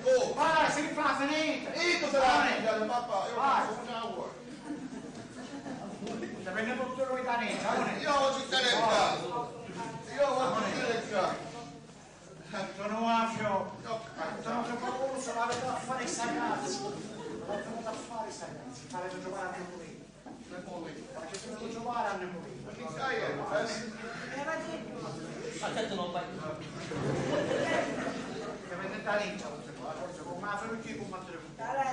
Oh! Vai, si fa finita! Io cosa la mangiare, papà? Io non so cosa vuoi. Sapete tutto lui da niente, non è? Io non ci sarei qua! Io non ci sarei qua! Antonio Mafio, Antonio Mafio, l'avete da fare sta cazzo! L'avete da fare sta cazzo! Fate giocare a voi! Aspetta, non vai. Dai,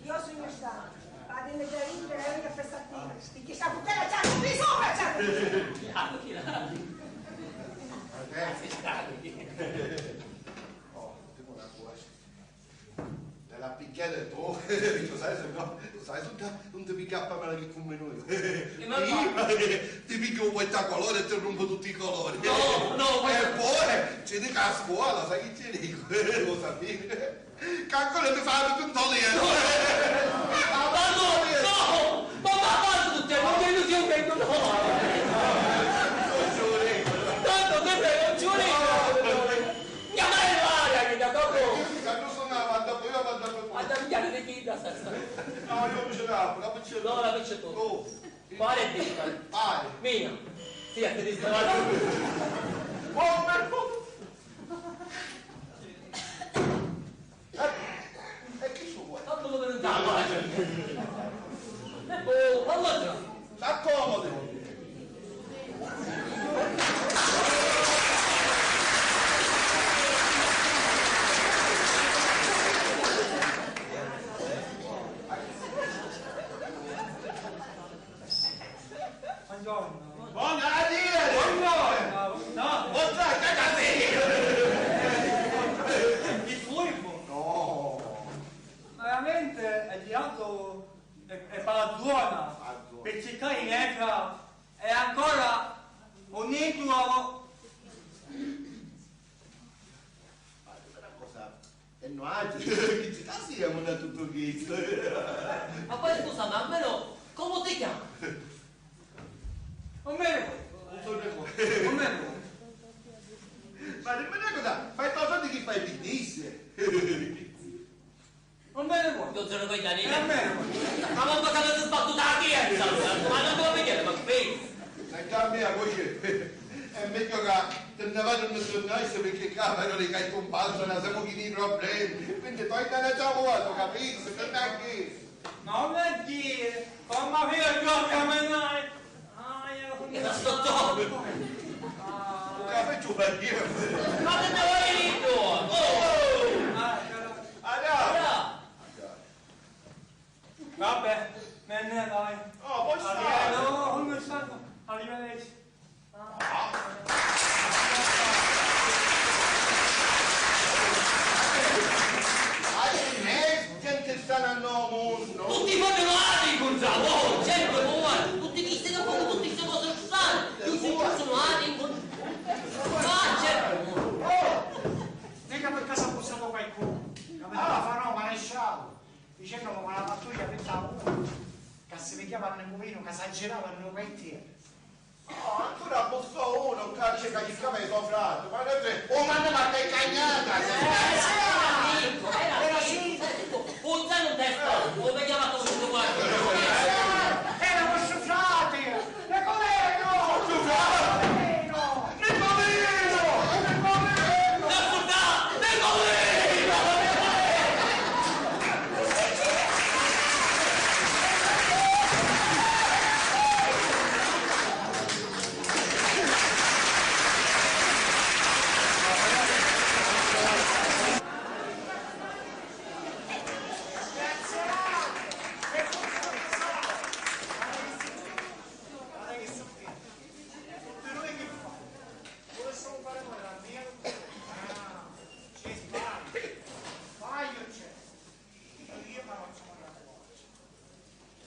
io sugnu stanca. Vaimu a fari sta ridiri, e ora fai sta ridiri. Picchì sta putera c'ha tutti sopra, c'ha tutti. Oh, tipo una cosa. Nella picchiata tu, lo sai, se no, lo sai, non ti picca a Pamela che come noi. Ti picchio un po' a colore e ti rompo tutti i colori. No, no, e poi ci dico a scuola, sai che ci dico? Lo sapevi? Calcola ti fa tutto un togliere. No, no, no, ma va, va, tu te non ti illusioni che non ho. Tanto te prego, giuro. Chiamare l'aria che da dopo. Io mi canno sono avanti, poi io vado a... Vado a pigliare le dita, sta storia. No, io non ce l'ho, la faccio. No, la faccio tu. Oh. Pare di stare. Pare. Mia. Sì, a te di stare. Oh, ma... Eh, e chi su vuoi? Tanto lo devo andare. Oh, allora. S'accomodi. Buongiorno. Buongiorno. Buongiorno. No. Buongiorno, che casino! Il furbo. No. Veramente è girato e, e per la zona, per cercare in lettera, è ancora un intro. Ma una cosa, e noi chi ci casiamo da tutto questo? Ma poi scusa, ma almeno come ti chiami? Non me ne vuoi? Non so ne vuoi. Non me ne vuoi? Ma dimmi una cosa, fai qualcosa di chi fai biddisse? Non me ne vuoi? Non se ne vuoi da niente. Non me ne vuoi? Ma non cosa avete sbattuto la piazza, allora? Ma non devo vedere, ma pensa. Senti a mia voce, è meglio che te ne vai, non tornassi, perché qua vedo che hai comparso, non siamo pieni di problemi. Quindi poi te ne già vuoto, capisci? Per me anche. Ma non è dire, mamma mia, io a camminare. Ah, io... Era sto tono. Ah. Come ci vuoi dire? Ma che te vuoi dire tu? Oh! Ah, allora. Vabbè, me ne vai. Oh, poi sta. Arrivederci. Arrivederci. Ah. Girava nno quartieri. Oh, ancora abbussò unu, ccà c'è ca chiccava i so frati, ma ne tre, o manna ma stai cagnata! Eh, sì, era, era sì, senti tu, un zero un testa, o vediamo a tutto quanto. Era vostro frate! Nicolino! Nicolino! Nicolino! Nicolino!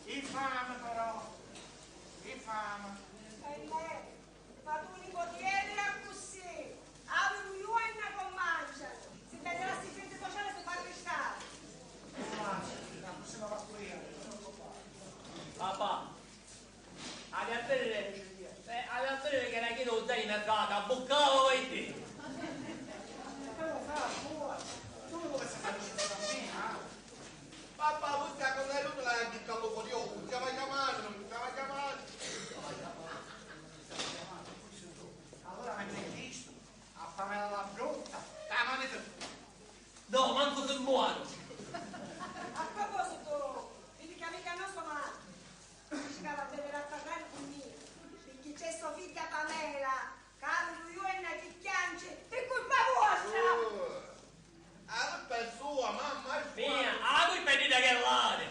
Infame però! Infame! Ahimè, ma tu ni poti èdiri accussì! Avi lu juorna co mancianu! Si vedi la sti centri sociali si fa arristari! Papà, avi a vèdiri, eh, avi a vèdiri chi era chiddu u zaini mi data, abbuccava voi dì! Papà, vusta quannu è l'utile a chi callu curiosu, stava chiamannu, stava chiamannu. Allora ma c'è chistu, a Pamela la brutta, la mani tu. No, mancu si muoru. A propositu, vidi ca mica no so mali. Ci cava a veniri a parlari cu mia, picchì c'è so figghia Pamela, ca avi du juorna chi chianci pi curpa vuostra! Uh, a culpa è sua, mamma, è sua! Mia, a culpa è di da che lari!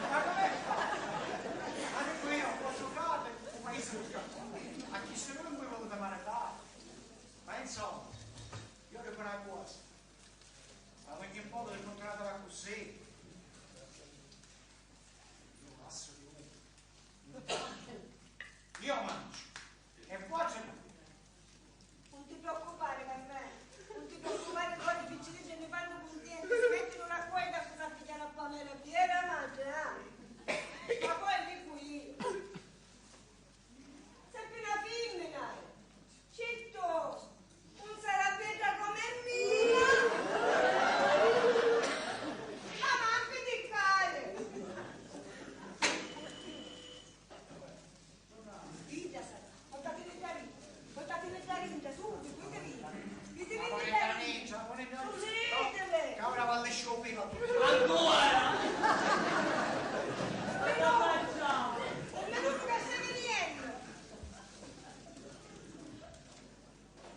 Ma come fa? Ma dico io, vostro frate, un paese scartone, a chi se non voi voluta maritare? Ma insomma, io dico una cosa, ma ogni modo di non trattare così, io passo di voi. Intanto io mangio e voi cenate. Nun ti preoccupari, Carmè, nun ti preoccupari, poi i picciriddi mi fannu cuntienti, si mettinu d'accordu a cosa pigghiari a Pamela, vera madre, ah! Ma poi dicu io, sempri na fimmina, cittu, nun sarà bedda come mia! Ah, ma anche di cane! Idda sarà. Purtatili dda dintra, purtatili dda dintra, subitu, io ti dico. Idda veni dda dintra. Susitili! Ca ora va a lisciu u pilu. Ancora! Un minutu, un minutu ca stai viniennu.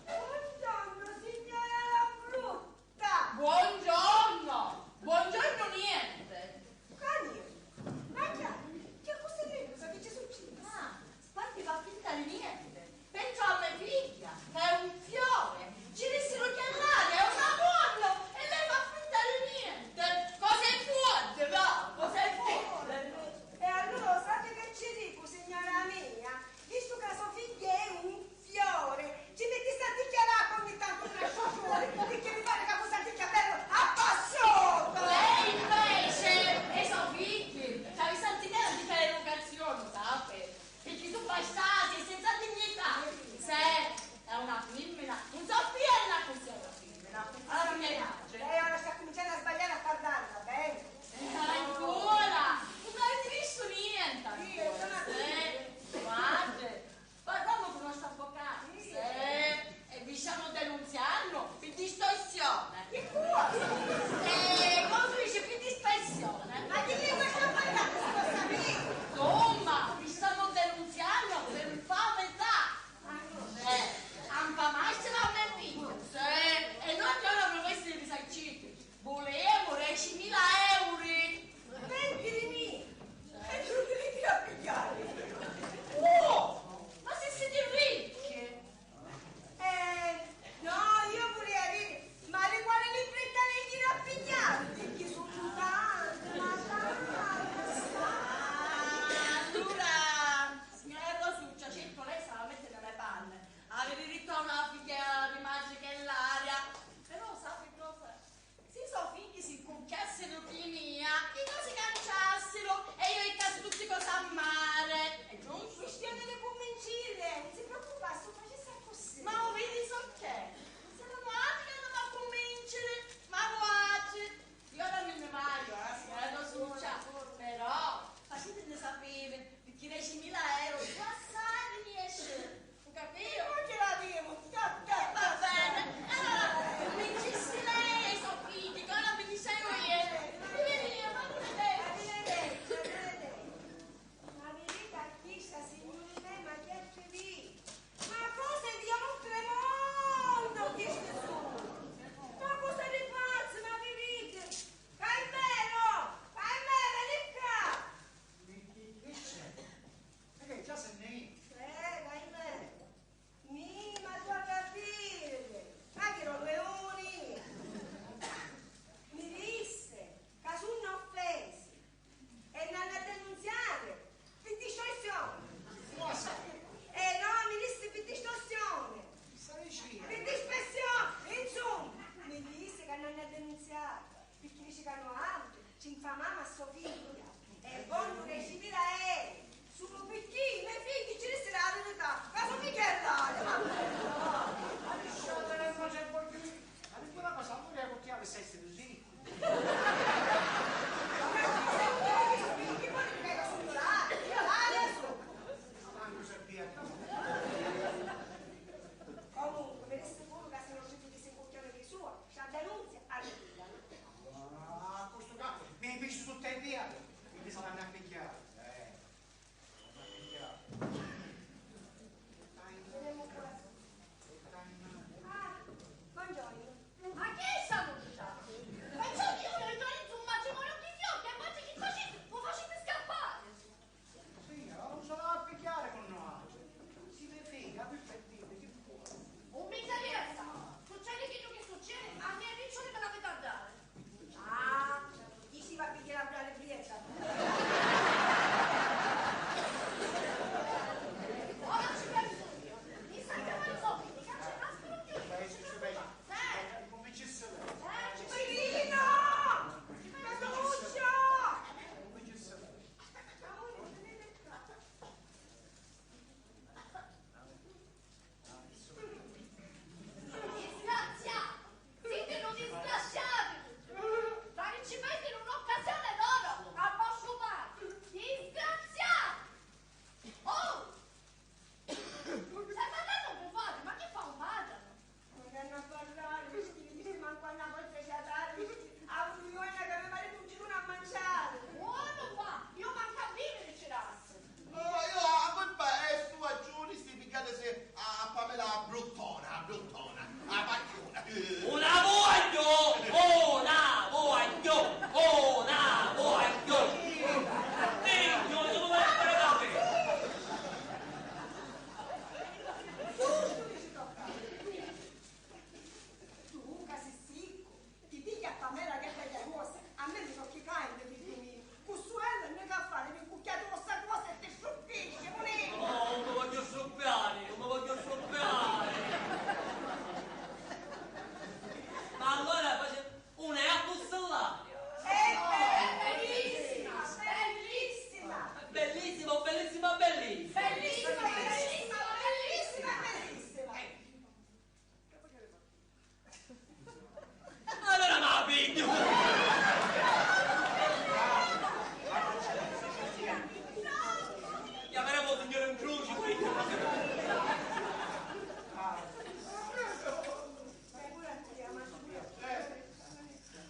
Buongiorno, signora la brutta. Buongiorno! Buongiorno niente! Ca niente? Ma chi, chi accussì nervusa, chi ci succidi? Ah, sparti fa finta di niente. Perciò a me figghia, ca è un fiore, ci dissiru chi è l'aria, è un amuorru, e lei fa finta di niente. Cosa è forte, va, cosa è forte. E allura sappi chi ci dicu, signora mia, vistu ca so figghia è un fiore, ci mittissi a dichiarari ogni tantu un altru fiore, picchì mi pari ca cu s'anticchia bellu appassiutu! Lei invece e so figghi ci avissi a dichiarari educazione, sappi? Picchì su bastati e senza dignità!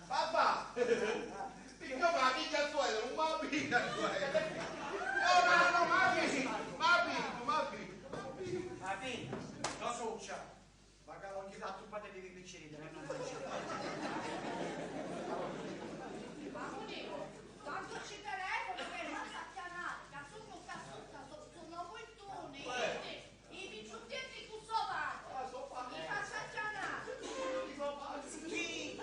Papà! Picchì ma pigghia suela, non ma pigghia suela! No, no, no, ma pigghia, ma pigghia, ma pigghia! Ma pigghia, no succia! Ma che non ti dà tu parte di picciridda, non mangi. Mamunì, tanto ci telefono che non sa chiamare, che su, che su, che su, su, no vuoi tu, niente. I picciuttietti cu so padri. Ah, so padri. I faccia chiamare. I so padri. Sì.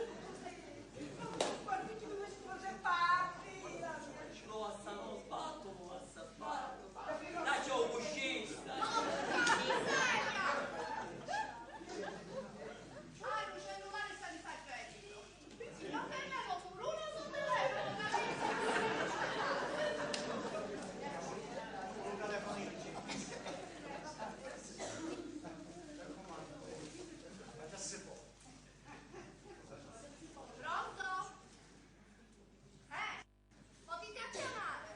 Guardi tu, mi scusi, parti. Lo assa, lo sbatto, lo assa, sbatto. Lascia un cuscista. No, no, miseria. Ah, lu cellulari sta di fare credito. Sì, ma per me lo pure uno sul telefono, capito? Pronto? Eh? Potete chiamare?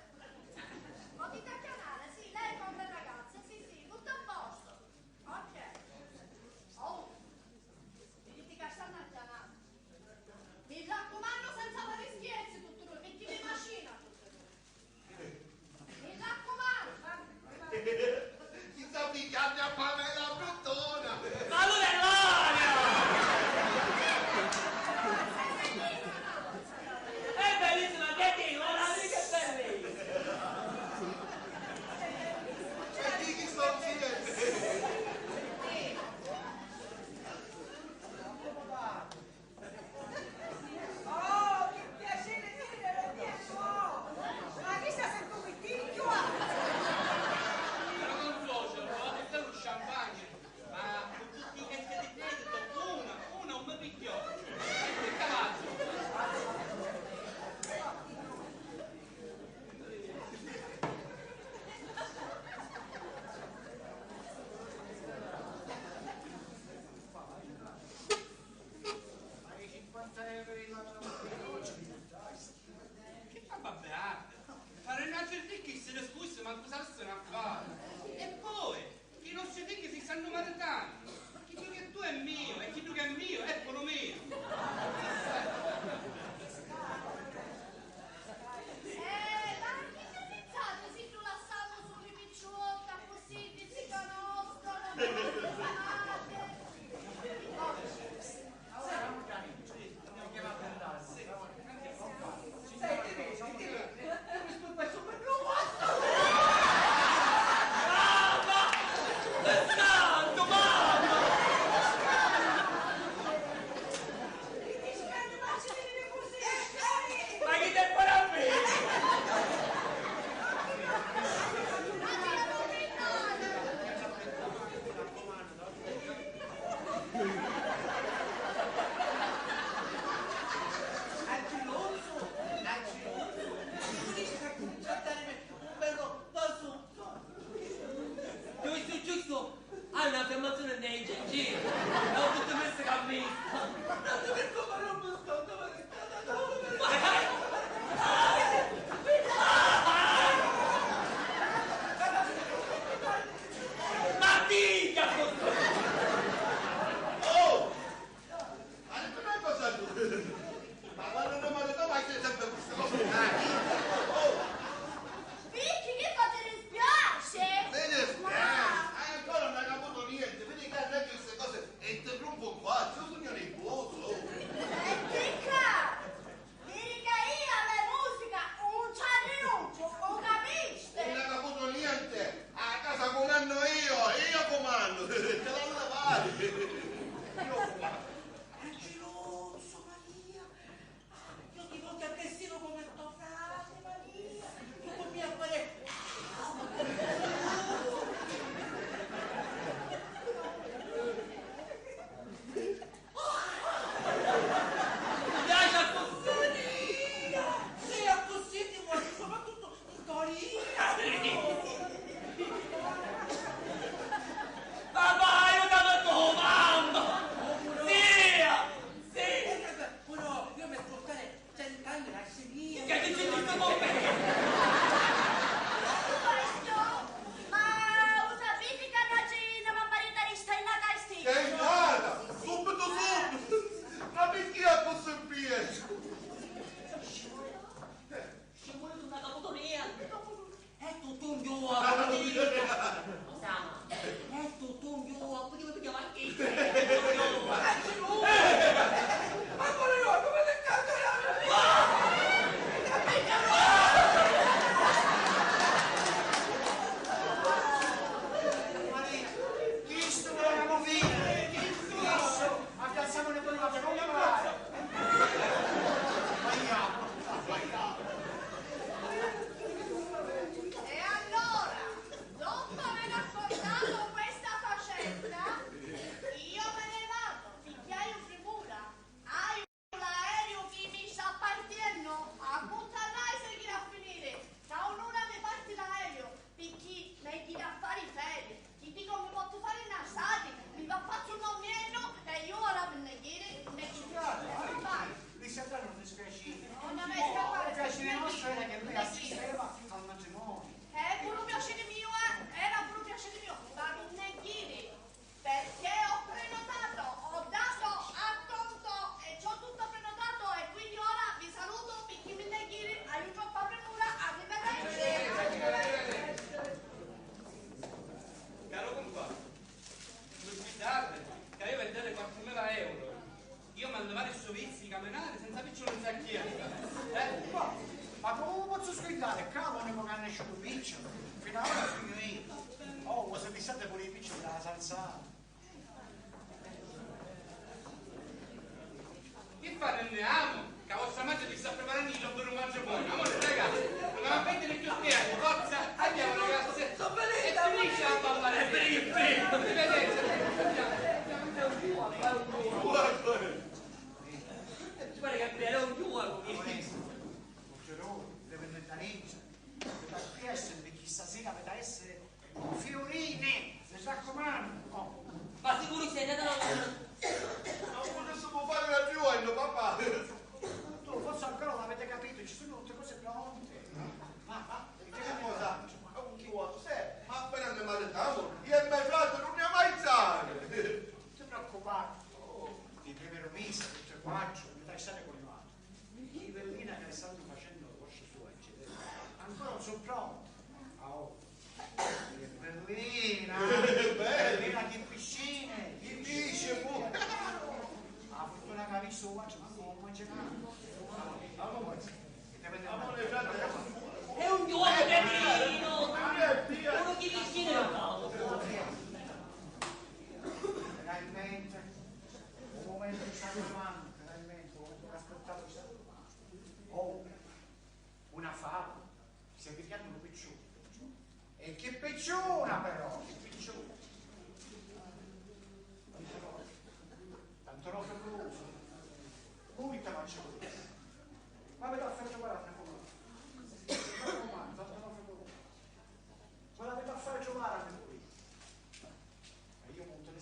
Potete chiamare? Sì, lei con le ragazze? Sì, sì, tutto a posto. Ok. Oh, viditi ca stannu a chiamare. Mi raccomando, senza fare scherzi, tutto lui, mettimi in macchina, tutto lui. Mi raccomando, ma Ti sta picchiannu a Pamela bruttona! Ma lu dell'aria! È bellissima, che dico, la dico è bellissima! E di chi sto zitto? Oh, che piacere di vedere, oh! Ma chi sta sentu qui? Ti chiuo! Però non so, ci ho provato a fare lo champagne, ma con tutti i testi di credito, una, una non mi picchiò. E che cavazzo! Pari cinquanta euro di matrimonio. Che fa babbearde? Farà un altro ricco e se ne scusa, ma cosa se ne fa? E poi, i nostri ricchi si stanno maritando. Chiddu che tu è mio, e chiddu che è mio è pure mio. Eh, ma chi pensate si tu lassammu sulu i picciotti, accussì ti si conoscono, non si mate? Senti, vedi, ti vedi, tu mi sculpa il superblu vostro! Mamma! Santo, mamma! Ma chi te farà a me? Aciloso, aciloso, tu dici che comincia a darmi un bello baso. Giusto, giusto. Ah, un'affermazione nei gingilli. Ho tutto messo cammino. Non ti preoccupare, non mi sconto, ma Ma figa! Oh! Ma non è una cosa giusta! Ma quando non mi ha detto mai c'è sempre questa cosa! Oh! Vicky, che fa, ti dispiace? Mi dispiace! Hai ancora non hai caputo niente! Vedi che arregli queste cose e interrompo qua! Io sono nipote! E che cazzo! Viri ca io a me musica un ci arrinunciu, u capisti? Non hai caputo niente! A casa comando io, io comando! Te la levare! Io comando! Angeluzzo, Maria! Io ti voglio a destino come il tuo frate, Maria! Tu con mia pare... Dai, accussì! Sì, accussì ti muovi, soprattutto in Torino! Papà, aiutami tu, mamma! Sì,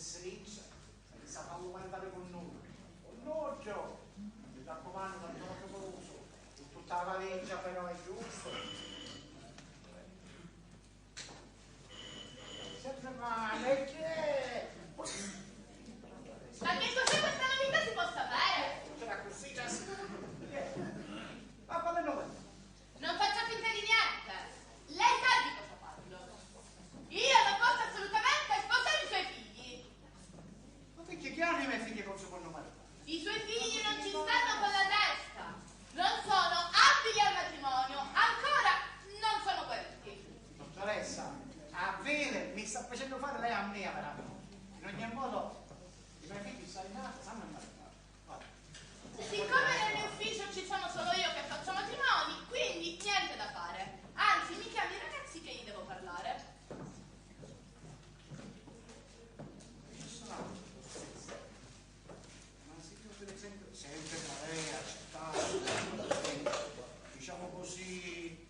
Srizza, senza fallu maritari cu nuddu. Cu nuddu! Mi raccumannu, tantu oraculusu, cu tutta la valigia, però è giustu. Sempre male, che? Ma che cos'è questa novità, si può sapere? C'era così, già si... Ma quale novità? Non faccia finta di niente. Lei sa di cosa parlo. Io non posso assolutamente sposare i suoi figli. Ma perché chi ha i miei figli con secondo marito? I suoi figli non ci stanno con la testa. Non sono abili al matrimonio. Ancora non sono gueriti. Dottoressa, a vede, mi sta facendo fare lei a me, veramente. In ogni modo, i miei figli sanno, sanno il marito. Siccome nel mio ufficio ci sono solo io che faccio matrimoni, quindi niente da fare. Anzi, mi chiami i ragazzi che gli devo parlare. Ma se io per esempio, sempre da lei accettare, diciamo così,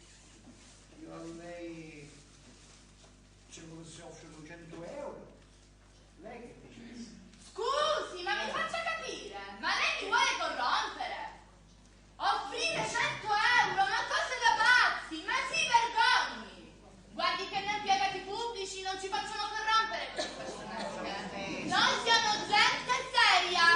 io a lei, diciamo così, offro duecento euro. Lei che dice? Scusi, ma mi faccia capire, ma lei mi vuole corrompere? Offrire cento euro? Ma cosa da pazzi, ma si vergogni! Guardi che noi impiegati pubblici non ci facciamo corrompere così facilmente. Noi siamo gente seria!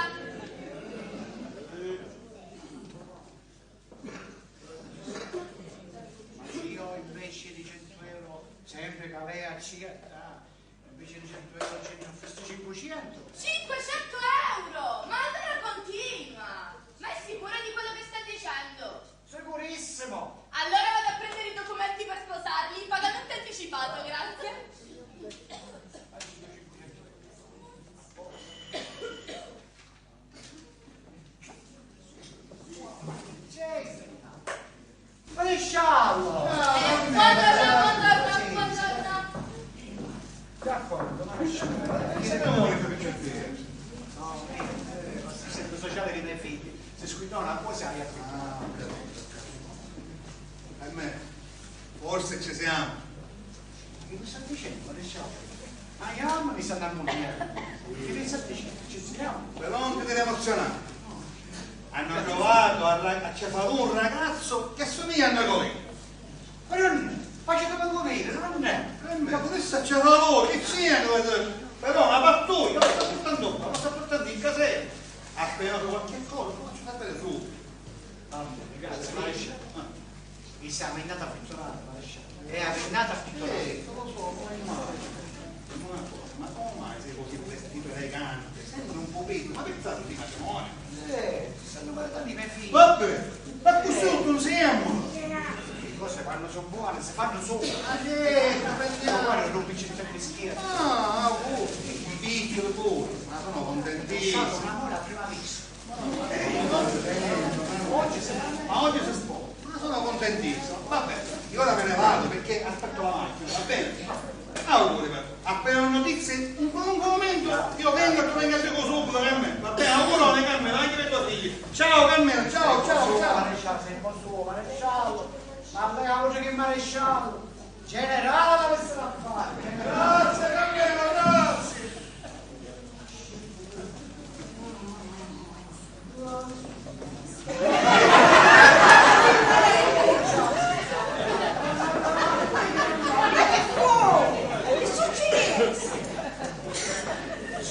Ma io invece di cento euro, sempre che aveva accettato, invece di cento euro ci ne offristi cinquecento. Cinquecento euro! Ma allora continua! Ma è sicura di quello che sta dicendo? Sicurissimo! Allora vado a prendere i documenti per sposarli, pagamento anticipato, grazie. Maresciallo! Eh, buongiorno, buongiorno, buongiorno. D'accordo, maresciallo. Che siete voi, per piacere? No, niente, l'assistente sociale dei miei figli. Si squintò una cosa e ha... Ah, ho capito, ho capito. E me, forse ci siamo. Che mi sta dicendo, maresciallo? Ma io mi sta annammugliando. Che mi sta dicendo? Ci siamo? Però non ti devi emozionare. Hanno trovato a, ra- a Cefalù un ragazzo che somiglia a Nicolino. Ma non è, facete vedere, non è. Eh, ma questo a Cefalù, che c'è? Però una pattuglia, ma sta portando qua, ma sta portando in caserma. Appena trovo qualche cosa, lo faccio sapere subito. Vabbè, grazie, maresciallo. Ah. Mi sa, ma è andata a pitturare, maresciallo. È andata a pitturare. Eh, non lo so, come mai? Ma come mai sei così vestito elegante? Senti, non puoi, ma pensate di matrimonio? Eh, stanno guardando i miei figli. Vabbè, ma così tutto insieme? Le cose quando sono buone si fanno solo. Ah, sì, ma guarda, non mi c'è sempre scherzo. Ah, auguri, i piccoli pure, ma sono contentissimo. È stato un amore a prima vista. Ma oggi si sposa, ma sono contentissimo. Vabbè, io ora me ne vado perché aspetto la macchina, va bene? Auguri, però. Appena ho notizie, in qualunque momento io vengo e tu venga a dire subito, Carmelo. Va bene, augurone, Carmelo, anche per tuo figlio. Ciao, Carmelo, ciao, ciao, ciao. Maresciallo, sei un po' suo, maresciallo. Ma lei ha avuto che maresciallo? Generale, avessero a fare. Grazie, Carmelo, grazie.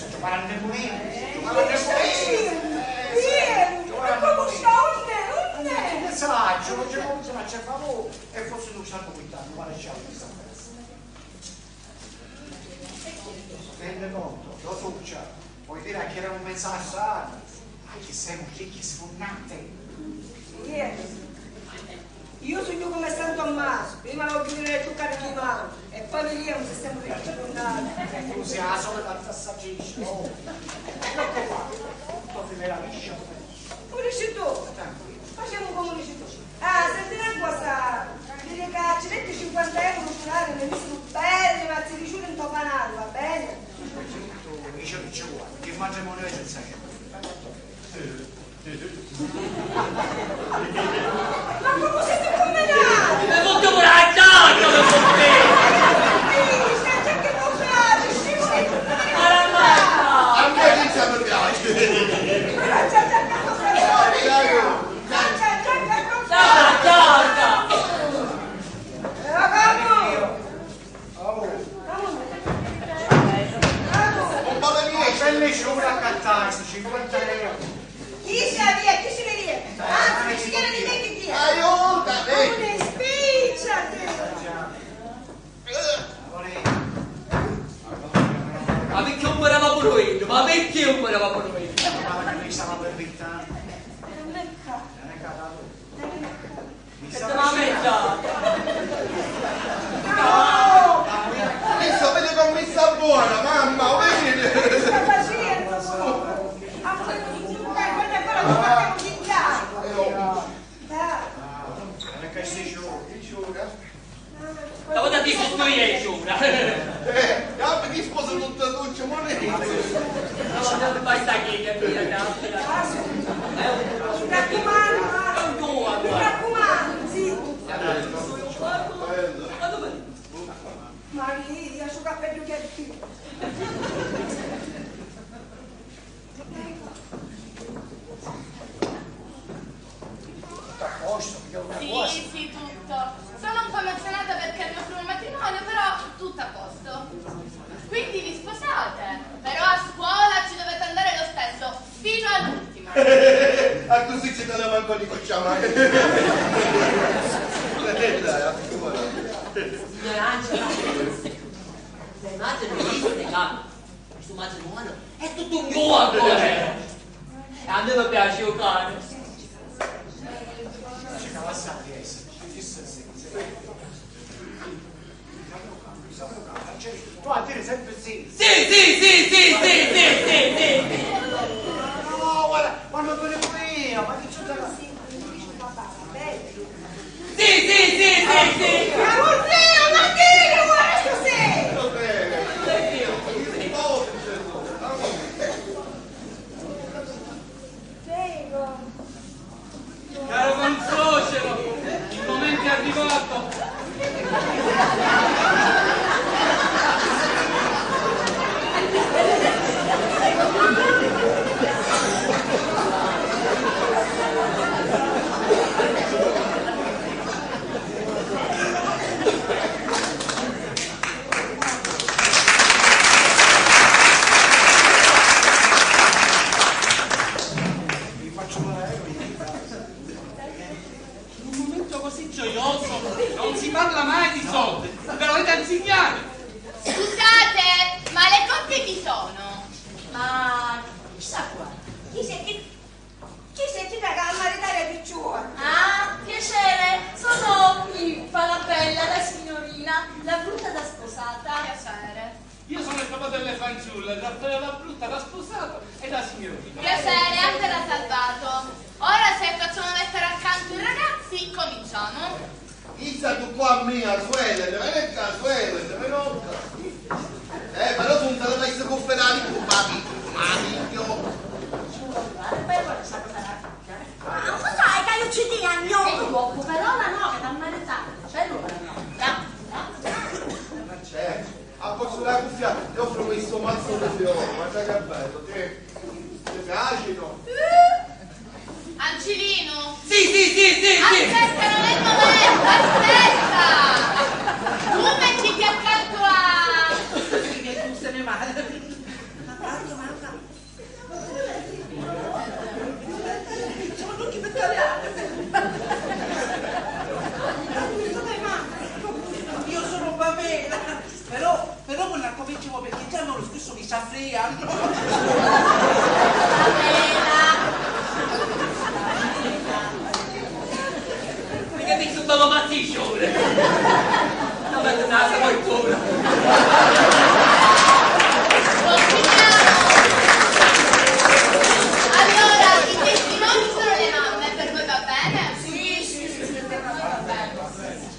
Giovanni Mulino, Giovanni Mulino. Piero, ma come sta? Unni, unni? Che saccio, non c'è, non c'è, ma c'è favore. E forse non stanno quitando, ma lasciamo questa festa. Rende conto, lo succia, vuoi dire che era un mezzo assai? Ma che siamo ricchi sfondati. Sì, eh. Io sugnu come San Tommaso, prima vogghiu venire a tuccare chi manu e poi viriemu se siamo ricchi sfondati. E tu sei la solita tassatrice, oh. Ecco qua, tutto ti meraviglia. Come dici tu? Tranquillo. Facemu comu dici tu. Ah, senti na cosa, vidi ca ci detti cinquanta euro un curare, mi misiru belli mazzi di ciuri nto panaru, va bene? Tu dici, ci vuole, che matrimonio è senza euro? Ma comu siete combinati? E tutti pure a giacca, per fortuna! C'è che non piace, scivoli tutti! Ma la mamma! Ci vuole accattare sti cinquanta euro. Chi si la via, chi si ne via? Anzi, chi si chiede di me chi dia? Aiutami! Una spiccia! Ma perché un bravo pure, ma perché un bravo pure? Ma perché un bravo pure? Che te la metta? No! Adesso vedi commessa buona, mamma, vedi? Sta facendo? Ah, quella è quella che fa il diavolo. Dai. Non è che sei sciuro, sciuro. Stavo da dire tutto io, sciura. Eh, dammi chi sposa tutta dolce, ma non è. No, non basta che capire, no. Mi raccomando, ah. Mi raccomando, sì. Ma dove? Maria, su cappello che è più. Tutto a posto, mi devo una cosa. Sì, sì, tutto. Sono un po' emozionata perché il mio primo matrimonio, però tutto a posto. Quindi vi sposate, però a scuola ci dovete andare lo stesso, fino all'ultimo. Ah, così ci dà manco di cucciamare. Dai, a scuola. Signora Angela, le immagini di Instagram. Questo matrimonio è tutto nuovo ancora! E a me mi piace giocare! Tu a dire sempre sì! Sì, sì, sì, sì, sì, sì, sì, sì, sì. No, guarda, quando te ne pure io, ma che c'è da... Sì, sì, sì, sì, sì. Ma Orfeo, ma che vuoi così? Prego. Caro consuocero, il momento è arrivato. In un momento così gioioso non si parla mai di soldi, ve l'avete insegnati. Scusate, ma le coppie chi sono? Ma chissà qua, chi sei, chi, chi sei, chi te va a maritare a picciuola? Ah, piacere, sono io, Falabella, la signorina, la brutta da sposata. Piacere. Io sono il papà delle fanciulle, Raffaele la brutta, la sposata e la signorina. Piacere, anche da Salvato. Ora, se facciamo mettere accanto i ragazzi, cominciamo. Inizia tu qua a me, a suela, te vedi a suela, te vedi. Eh, però tu non te la fai scuffare di più, papi, papi, io. Ma non lo sai che io ci dico a mio? E tu dopo, però la no, che t'ha maritato, c'è lui, no? Bravo, bravo. Eh. A posto della cuffia ti offro questo mazzo di fiori, guarda che bello, ti, ti piace, no? Angelino! Sì, sì, sì, sì, sì! Aspetta, non è il momento, aspetta! Tu mettiti accanto a... Sì, che tu se ne va. Tanto, mamma. Io sono Pamela, però, però non la cominciamo perché già non lo stesso mi ci affriano. Perché ti sto bello mazziccione? Allora, i testimoni sono le mamme, per voi va bene? Sì, sì, sì, sì, per noi va bene.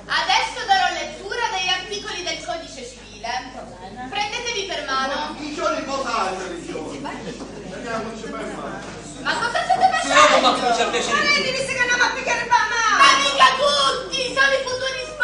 Adesso darò lettura degli articoli del codice civile. Prendetevi per mano. Chi ci vuole cosa altro, diciamo? Vediamo, non c'è mai male. Ma cosa state facendo? Sì, dopo, ma faccia piacere. Ma lei mi dice che andiamo a pigliare il mamma! Ma mica tutti, sono i futuri sposi!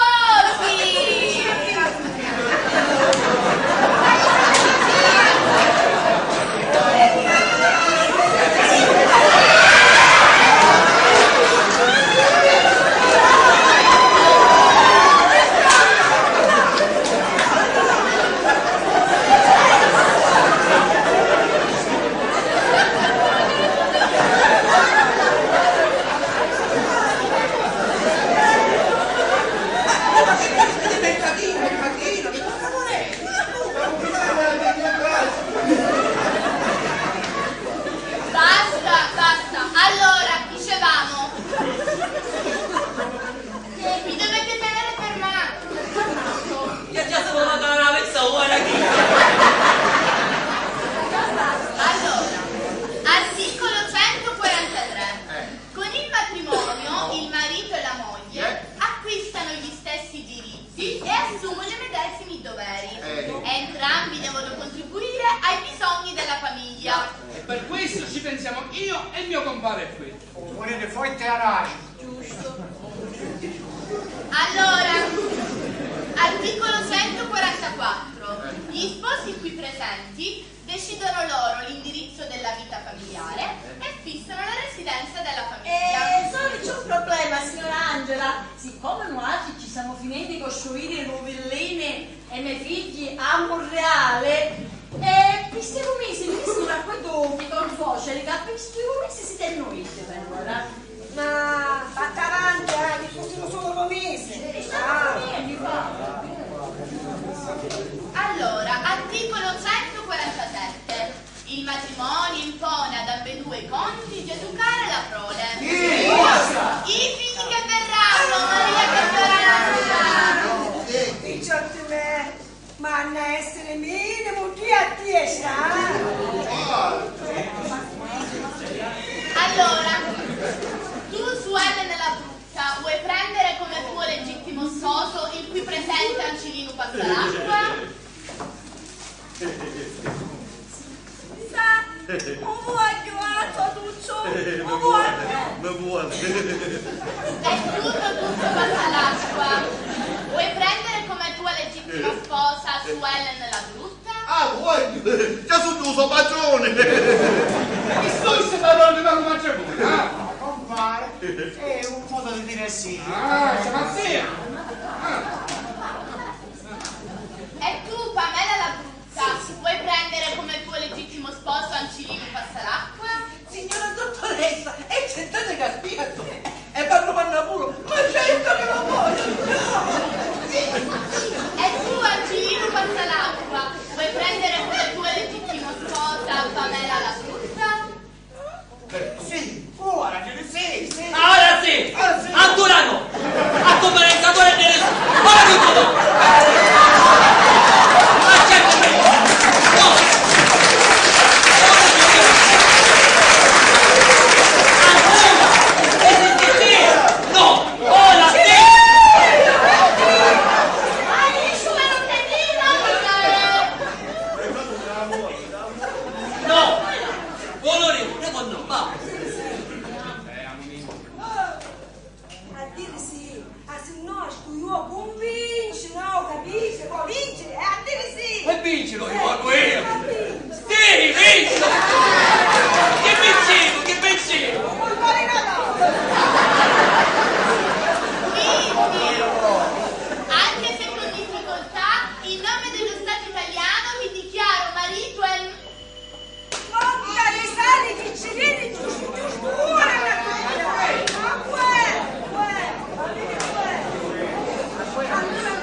Siamo io e mio compare qui. Volete forte aracio? Giusto. Allora, articolo centoquarantaquattro. Gli sposi qui presenti decidono loro l'indirizzo della vita familiare e fissano la residenza della famiglia. Eh, solo c'è un problema, signora Angela. Siccome nuatri ci stiamo finendo di costruire i nuovi villini e me figli a Monreale, e pi sti du misi mi sembra queddu chi consocia, dica, pi sti du misi site nuiti, allora. Ma fatta avanti, eh, chi fussinu sulu du misi. E sta Ah. bene, mi fa. Allora, articolo centoquarantasette. Il matrimonio impone ad ambedue i conti di educare la prole. Sì. I figli che verranno, Maria che verranno. Diciotti me, ma hanno a essere minimo dui a diesci, eh? Allora, tu, Suellen la brutta, vuoi prendere come tuo legittimo sposo il qui presente Ancilinu Passalacqua? Sa, u vogghiu, ah, Totucciu, u vogghiu. Mi vuole. E tu, Totucciu Passalacqua, vuoi prendere come tua legittima sposa Suellen la brutta? Ah, voglio! Già sono il suo padrone! Chi sono sti padroni, ma come c'è voi, ah? Compare, è un modo di dire sì. Ah, c'è Mattia! Ah. E tu, Pamela la brutta, vuoi prendere come tuo legittimo sposo Ancilinu Passalacqua? Signora dottoressa, e c'è tanto che aspetto. E parlo manna pure, ma certo che lo voglio, no! E tu, Ancilinu Passalacqua, vuoi prendere come tuo legittimo sposa Pamela la brutta? Eh, sì, ora che sì, sì. Ora sì! Ora sì! Ancora no! A tu me ne ancora dire ora tutto no! Accetta me! No! Ancora! E se ti dico no! Ora sì! No! Onore, no, no, va! A diri sì, a si no scuiu cunvinci, no, capisci? Può vincere, eh, a diri sì! E vinci lo io, io! Sì, vinci! Che vincivo, che vincivo! Vuol fare una cosa! Vinci! Anche se con difficoltà, in nome dello Stato italiano ti dichiaro marito e Porca miseria, chi ci veni giustu, giustu ora la tua! Ma uè, uè, ma vidi uè! Allora,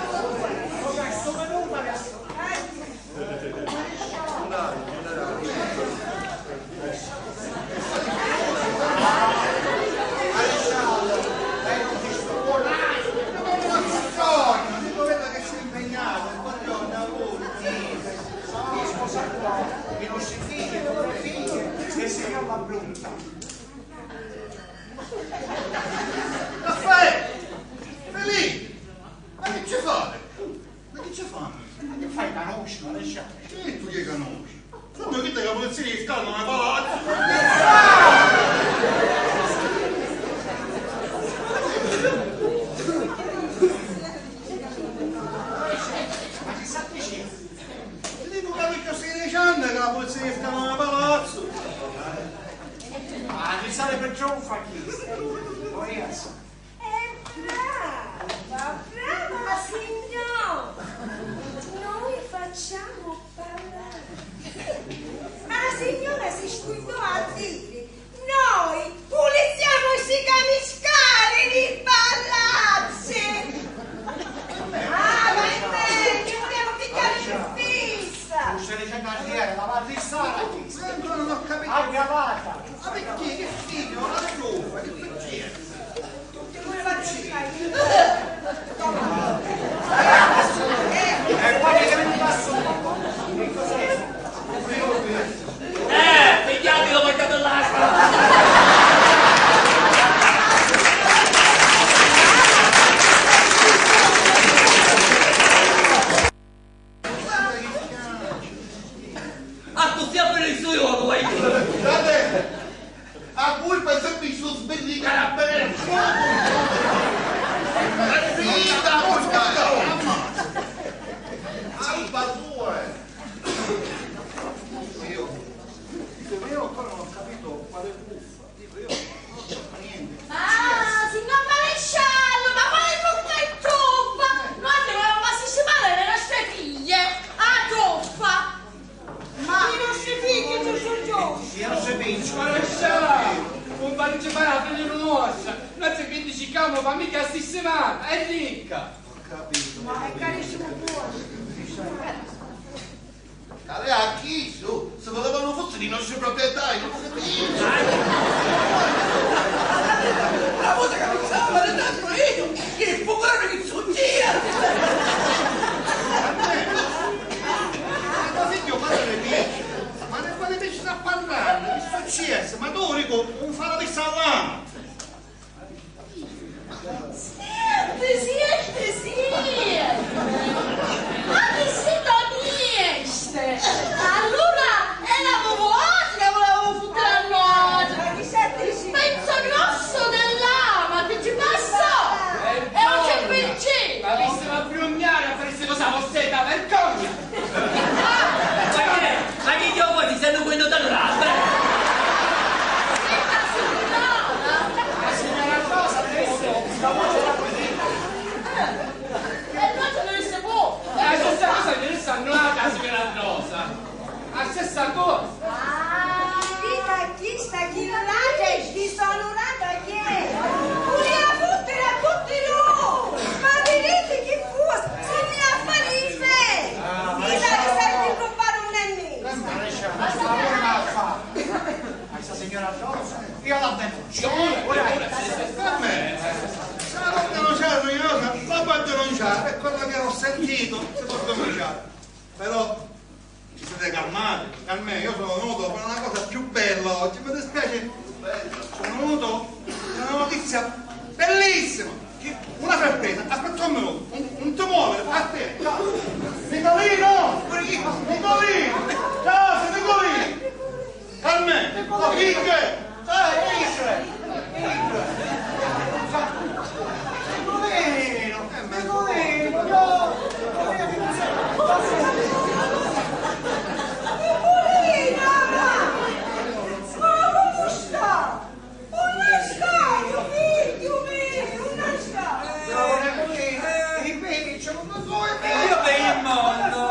Raffaele! Felì! Ma chi ci fate? Ma chi ci fannu? Ma chi fai, canusci, ma lasciami. Certu chi canusci. Sembra chi la pulizia di Scala non è palazzo. Ma chi sa chi c'è? Ti dico che perché stai dicendo che la pulizia di Scala non è palazzo. Ah, ti sale per ciò un facchista. Poi adesso. E brava, brava signora! Noi facciamo parlare. La signora si scordò a dire, noi puliziamo sti camiscali di palazzi! Ah, va bene, ci vogliamo piccare più fissa! Non stai dicendo a dire, la va a fissare a chi? Io non ho capito. Abbia vata! Ma perché? Che figlio? La truffa? Che succede? Eh, pigliatelo, portatelo là. A Così a fare il suo uomo, vai. Guardate, a colpa è sempre il suo sberlino carabiniere. È finita la colpa. Colpa sua, eh. Io, io ancora non ho capito quale buffa. Dico io, non c'entra niente. Ma, signor maresciallo, ma quale buffa e truffa? Noi volevamo sistemare le nostre figlie. A truffa! Ma i nostri figli ci sono giusti. I nostri figli. Maresciallo, non partecipare alla figlia nostra. Noi se quindi cerchiamo famiglia sistemata, è ricca. Ho capito. Ma è carissimo buono. Calè a chi su? Se volevano fossero i nostri proprietari, non si dice. La musica non stava dentro io, che fugare mi succia! Ma figlio, parla di me. Ma di quale pesce sta parlando? Che è successo? Ma tu, Rico, un faro di salame. Siente, siente, siente! Ma chi si da niente! Allora era proprio oggi che volevo fottere a noi! Ma chi senti, sì? Pezzo grosso dell'ama, che ci passò! E non c'è perché! Ma vi stiamo a brugnare a fare queste cose a vostra età, vergogna! Ma chi è? Ma chi chiama poi ti stai quando ti arrabbi? La signora Rosa adesso sta voce da così. E noi ce ne siamo. La stessa cosa che ne sanno la signora Rosa. La stessa cosa. Ah, vita, chi sta chi non ha, chi sono nata, chi è? Pure a tutti, a tutti noi. Ma vedete chi fu? Sono affari di fede. Ah, mi sa che serve il comparo un nemico. Ma sta signora Rosa, io la denuncio. Ora, ora, sì, sì, sì. Vabbè, se la vuol denunciare, signora Rosa, la può denunciare, è quello che ho sentito, si può denunciare. Però ci siete calmati? Calmè, io sono venuto per una cosa più bella oggi, mi dispiace, sono venuto per una notizia bellissima. Una sorpresa, aspetta un minuto, non, non ti muovere, aspetta. Nicolino! Nicolino! Ciao, Nicolino! Carmen! Oh, Nicolino! Nicolino! Nicolino! Nicolino! Ma comu sta? Unni stai, figghiu miu? Unni stai? Io per il mondo.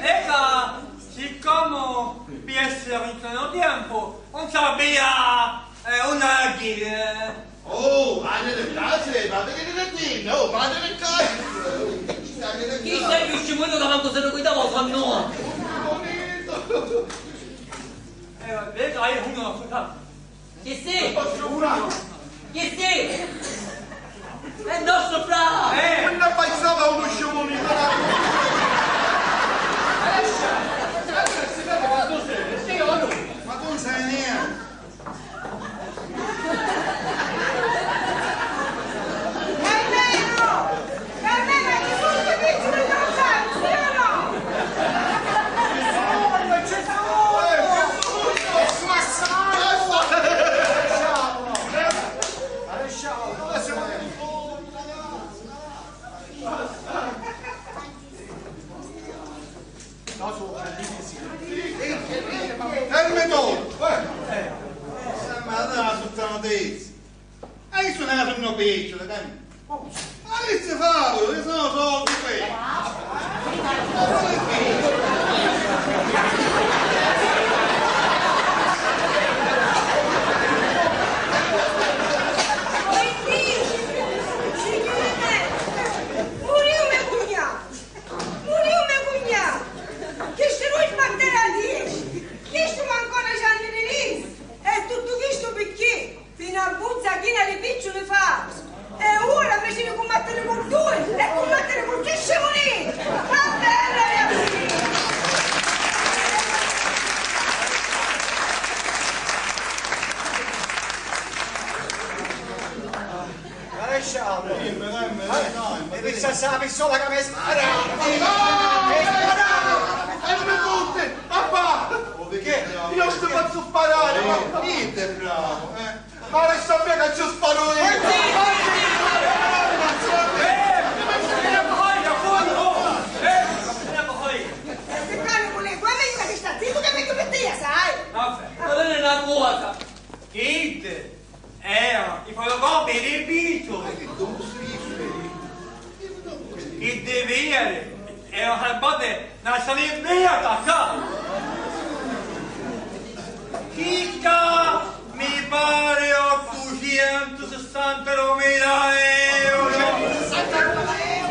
E ca, siccome per essere in pieno tempo, non sapevo, eh, una dire. Oh, padre di casa, padre di casa, oh, padre di casa. Chi stai più scimolo che manco se ne guidava, fanno? Eh, vabbè, dai, uno. Chi sì? Chi sì? È il nostro frate! Eh! Non ne pensava uno sciamonino! Ma tu non sai niente! È vero! È vero, ci sono tutti i giornali, sì o no? Ci sono, ci sono! È smassato! Fermi tutti! Eh! Ma allora sutta notizia! E io sono una piccola, dai! Ma che si fa? Io sono soldi qui! Pure io me cugnà! Pure io me cugnà! Chistu non sbatterà dieci! Chistu manco una gianni di nis! E tuttu chistu picchì? Fino a buzza china di picciuli fa! E ora invece di cumbattere con due e cumbattere con chi siamo noi! Ma bella mia figlia! Maresciallo! Dimmi, dimmi, dai, dai, ma e perciò sta la pistola che mi spara! Mi spara! E mi tutti! Papà! Perché? Sparare, ma niente, bravo, eh. Ma resta a me che ci sparo io. Guarda, guarda, sta zitto che mi mettia, sai? Vabbè, ma non è una cosa. Niente. Eh, i fotocopie dei piccioli! Chi deve ieri? E la salvate, la salvia attaccata! Chicca, mi pare ottucentosessantaduamila euro! Eh, eh, ma, eh,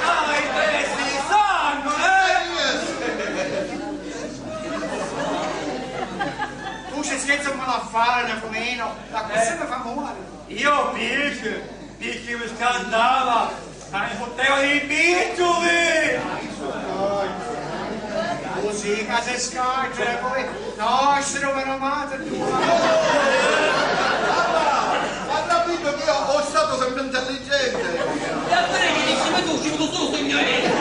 ma, eh, ma, eh, ma, Tu ci scherzi un malaffare, Fumino, ma così mi fa muore. Io invece, perché mi scaldava, ma mi fotteva i piccioli! Così che si scalda, poi nostro meno male tu. Papà, ma capito che io ho stato sempre intelligente? E allora mi dici, ma tu ci vuoi solo sognare?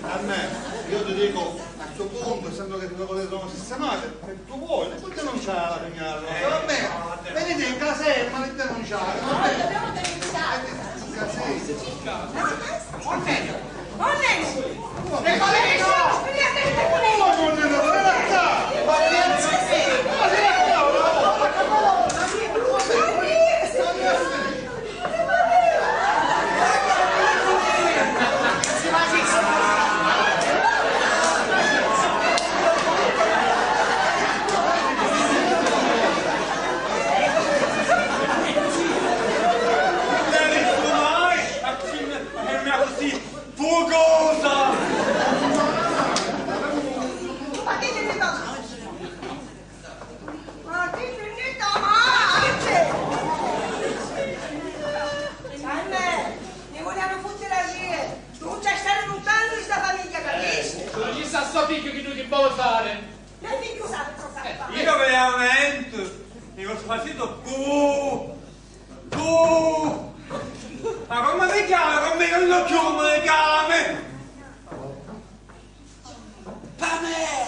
A me, io ti dico, a sto punto, essendo che le cose sono sistemate, se tu vuoi, le puoi denunciare alla signora Rosa, va bene? Venite in casa e mi denunciare, va bene? Venite in casa e... Fogosa! Ma chi si ne va? Ma chi si ne va? Carmè, mi vogliano fottere a dire. Tu c'hai stare lontano di sta famiglia, capisci? Eh, tu dici a so figlio chi tu ti vuoi fare. Mio figlio sa cosa fa. Io veramente mi sto facendo tu, tu. Ma come ti chiami? Come, io non so come ti chiami. Pamè!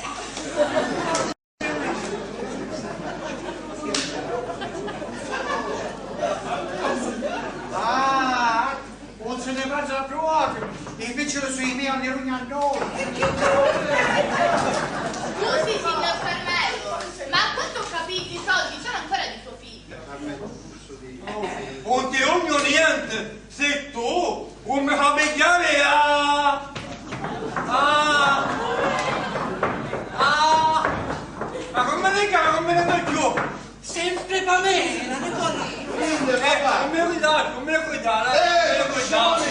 Ah, non se ne parla proprio, invece lo so i miei, non ne rugna a noi. E che brutta! Scusi, signor Carmelo, ma a quanto ho capito i soldi sono ancora di suo figlio. Non ti rugnu niente, se tu non mi fai pigghiari a... a... a... ma come ti chiami? Non mi ne più. Sempre Pamela, Nicolì. Eh, non mi ricordavo, non mi ricordavo, eh, non mi ricordavo.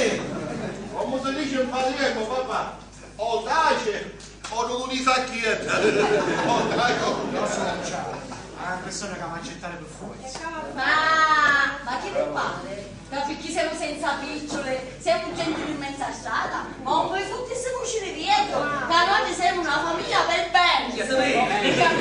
Come si dice in italiano, papà? O tace o non li fa chiedere. O tace o non li fa chiedere. Ah, questa è una che va a accettare per forza. Ma, ma chi vi pare? Ca picchì semu senza picciuli, semu genti di menza strata, ma un po' tutti si cucini vietto, ca noi semu una famiglia per bene, capito? È vero, è vero,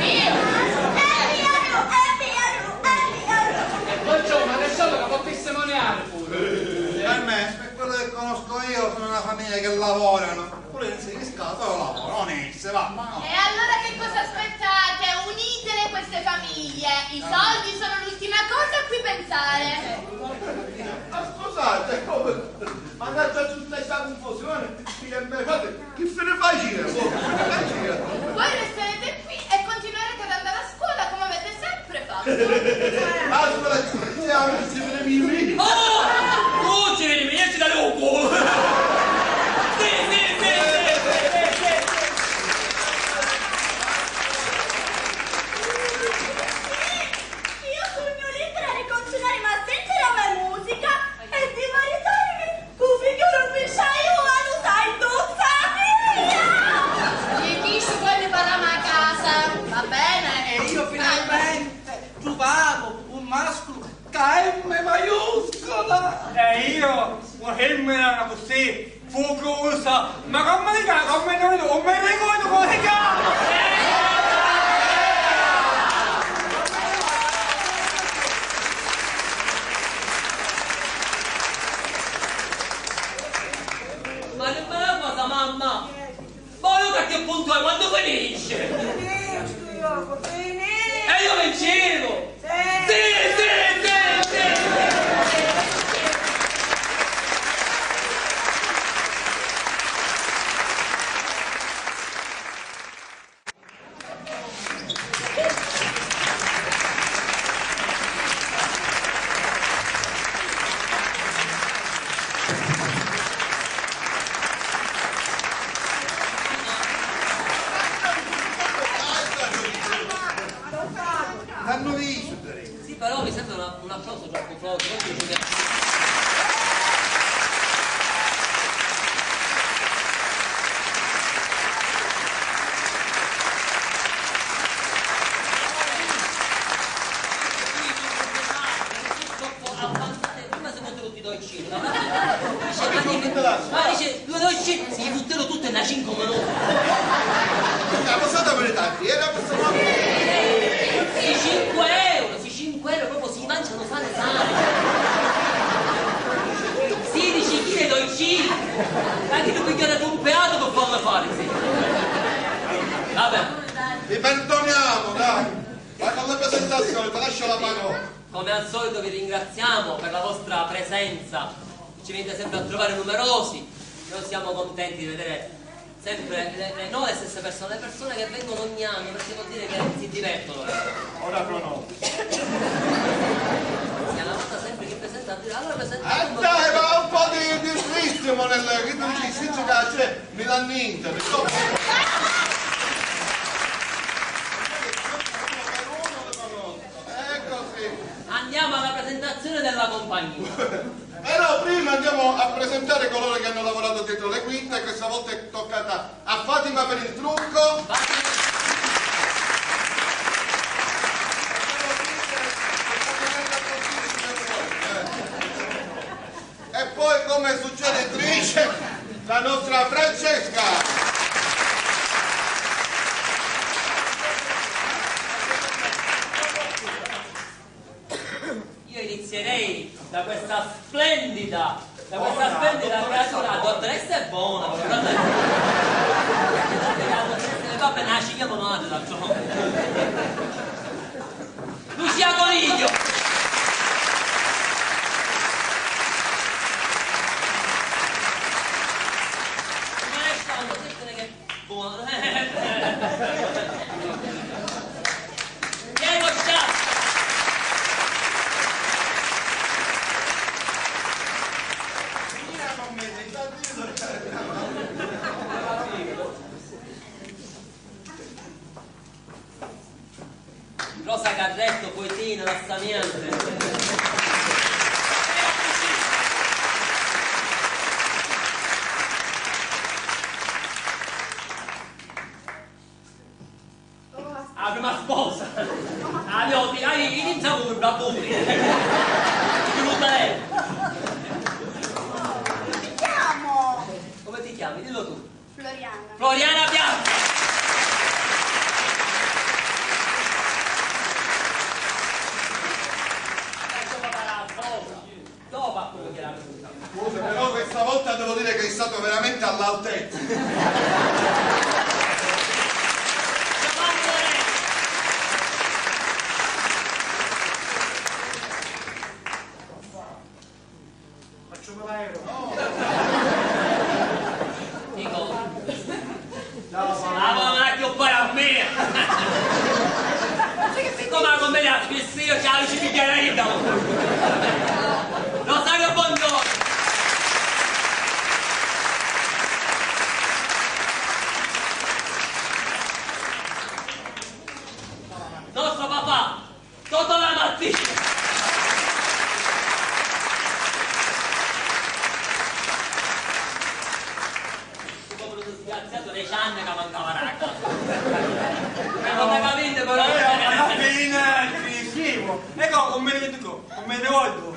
è vero, è vero. E poi c'è una nessuno che può testimoniare pure. Per me, per quello che conosco io, sono una famiglia che lavorano. Pure se gli scappa, io lavoro, onesti, va, ma no. E allora che cosa aspettate? Unitele queste famiglie. I soldi sono l'ultima cosa a cui pensare. Ma scusate, come? Ma c'è tutta questa confusione, chi è me-, guarda, chi se ne faceva? Boh, chi se ne faceva? Voi resterete qui e continuerete ad andare a scuola come avete sempre fatto. Aspetta, siamo insieme ai miei. Oh! Oh, ci vedi, mi esci da lupo! Sì, sì, sì, sì, sì, sì, sì. Io sugnu libera di continuare a sentire la mia musica e di maritarmi cu figghiu pisciaiu, ma lu sai, tu sai! Zittisci, poi ne parliamo a casa, va bene? E io finalmente trovavo un mascolo ca M maiuscola! E io, una femmina così, focosa, ma come si chiama? Come non, non mi ricordo come si chiama! Ma voi a che punto è? Quando finisce? Finisco io, finisco! E io vincevo! Sì! Sì, sì, sì, sì, sì, sì. Dannu visu, Sì, però mi sembra una- un applauso troppo forte, non più che troppo avanzate, prima siamo tutti due. Dice, ma dice, ma dice, due dolci, si buttero tutte da cinque minuti. La passata per i tanti, era per salvare. Si cinque euro, si cinque euro proprio si mangiano sane sane. Sedici chili dolci. Ma chi non pigliare un peato per farlo fare, sì. Vabbè. Vi perdoniamo, dai. Ma con la presentazione, ti lascio la parola. Come al solito vi ringraziamo per la vostra presenza, ci venite sempre a trovare numerosi, noi siamo contenti di vedere sempre le, le- non le stesse persone, le persone che vengono ogni anno, perché vuol dire che si divertono. Ora prono. Sì, alla volta sempre che presenta, allora presenta. Ah, dai, ma un po' di, di ritmo nel ritmo di Sicilia c'è, mi dà niente, mi sto- Ecco, sì. Andiamo alla presentazione della compagnia. Però prima andiamo a presentare coloro che hanno lavorato dietro le quinte, questa volta è toccata a Fatima per il trucco. E poi, come succeditrice, la nostra Francesca. Io inizierei da questa splendida, da questa splendida creatura. La dottoressa è buona, però guarda, la dottoressa le va bene, la ciliamo noi, l'altro. Lucia Coniglio! Maestro, Piero Sciascia! Rosa Carretto, Poetina, Lassamiante. La prima sposa. Ah, no, ti, ah, io, io pensavo che un babone. Ti buttare. Ti chiamo. Come ti chiami? Dillo tu. Floriana. Floriana Piazza. Faccio papà la sposa. Dopo a quello che l'ha venuta. Scusa, però questa volta devo dire che è stato veramente all'altezza. Faccio un euro. Dico, no, ma non è più pari a me. Siccome la commedia ha smesso, io c'ho la luce di chiarita. Rosario, buongiorno. Nostro papà. Totò la mattina! Stu povero disgraziato deci anni che mancava la casa. E non capite però. Eh, alla fine, ci siamo. Ecco, un minuto, un minuto.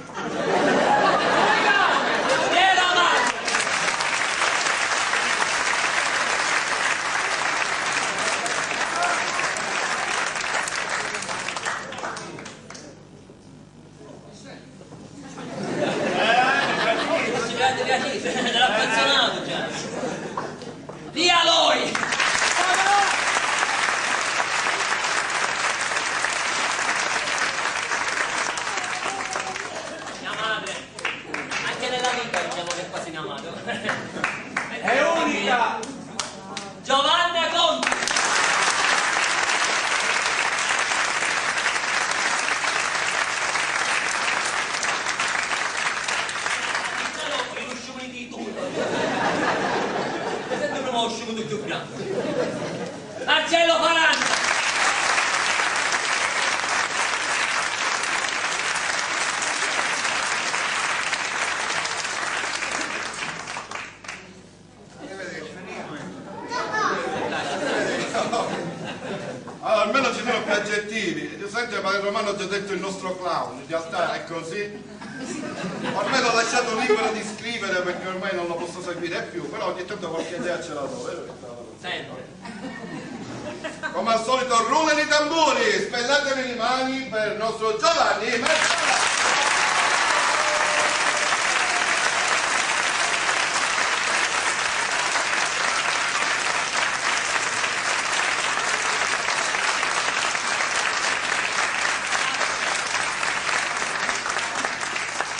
Era male! Ci piace, piace, l'ha menzionato già. È unica! Giovanna Conti! Già lo conosciamo di tutto. Sempre conosciamo tutti più grande. Marcello Faranda! Arrivederci. Allora, almeno ci sono più aggettivi. Giustamente padre Romano ha già detto il nostro clown, in realtà è così. Ormai l'ho lasciato libero di scrivere perché ormai non lo posso seguire più, però ogni tanto qualche idea ce la do, vero? Sempre. Come al solito, rulli di tamburi, spellatevi le mani per il nostro Giovanni Marciano.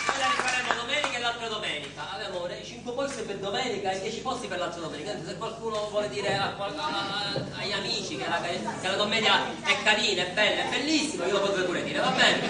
Noi la rifaremo domenica e l'altra domenica. Avevamo cinque posti per domenica e dieci posti per l'altra domenica. Quindi, se qualcuno vuole dire a qual- a- a- agli amici che la, che la commedia è carina, è bella, è bellissima, io lo potrei pure dire, va bene?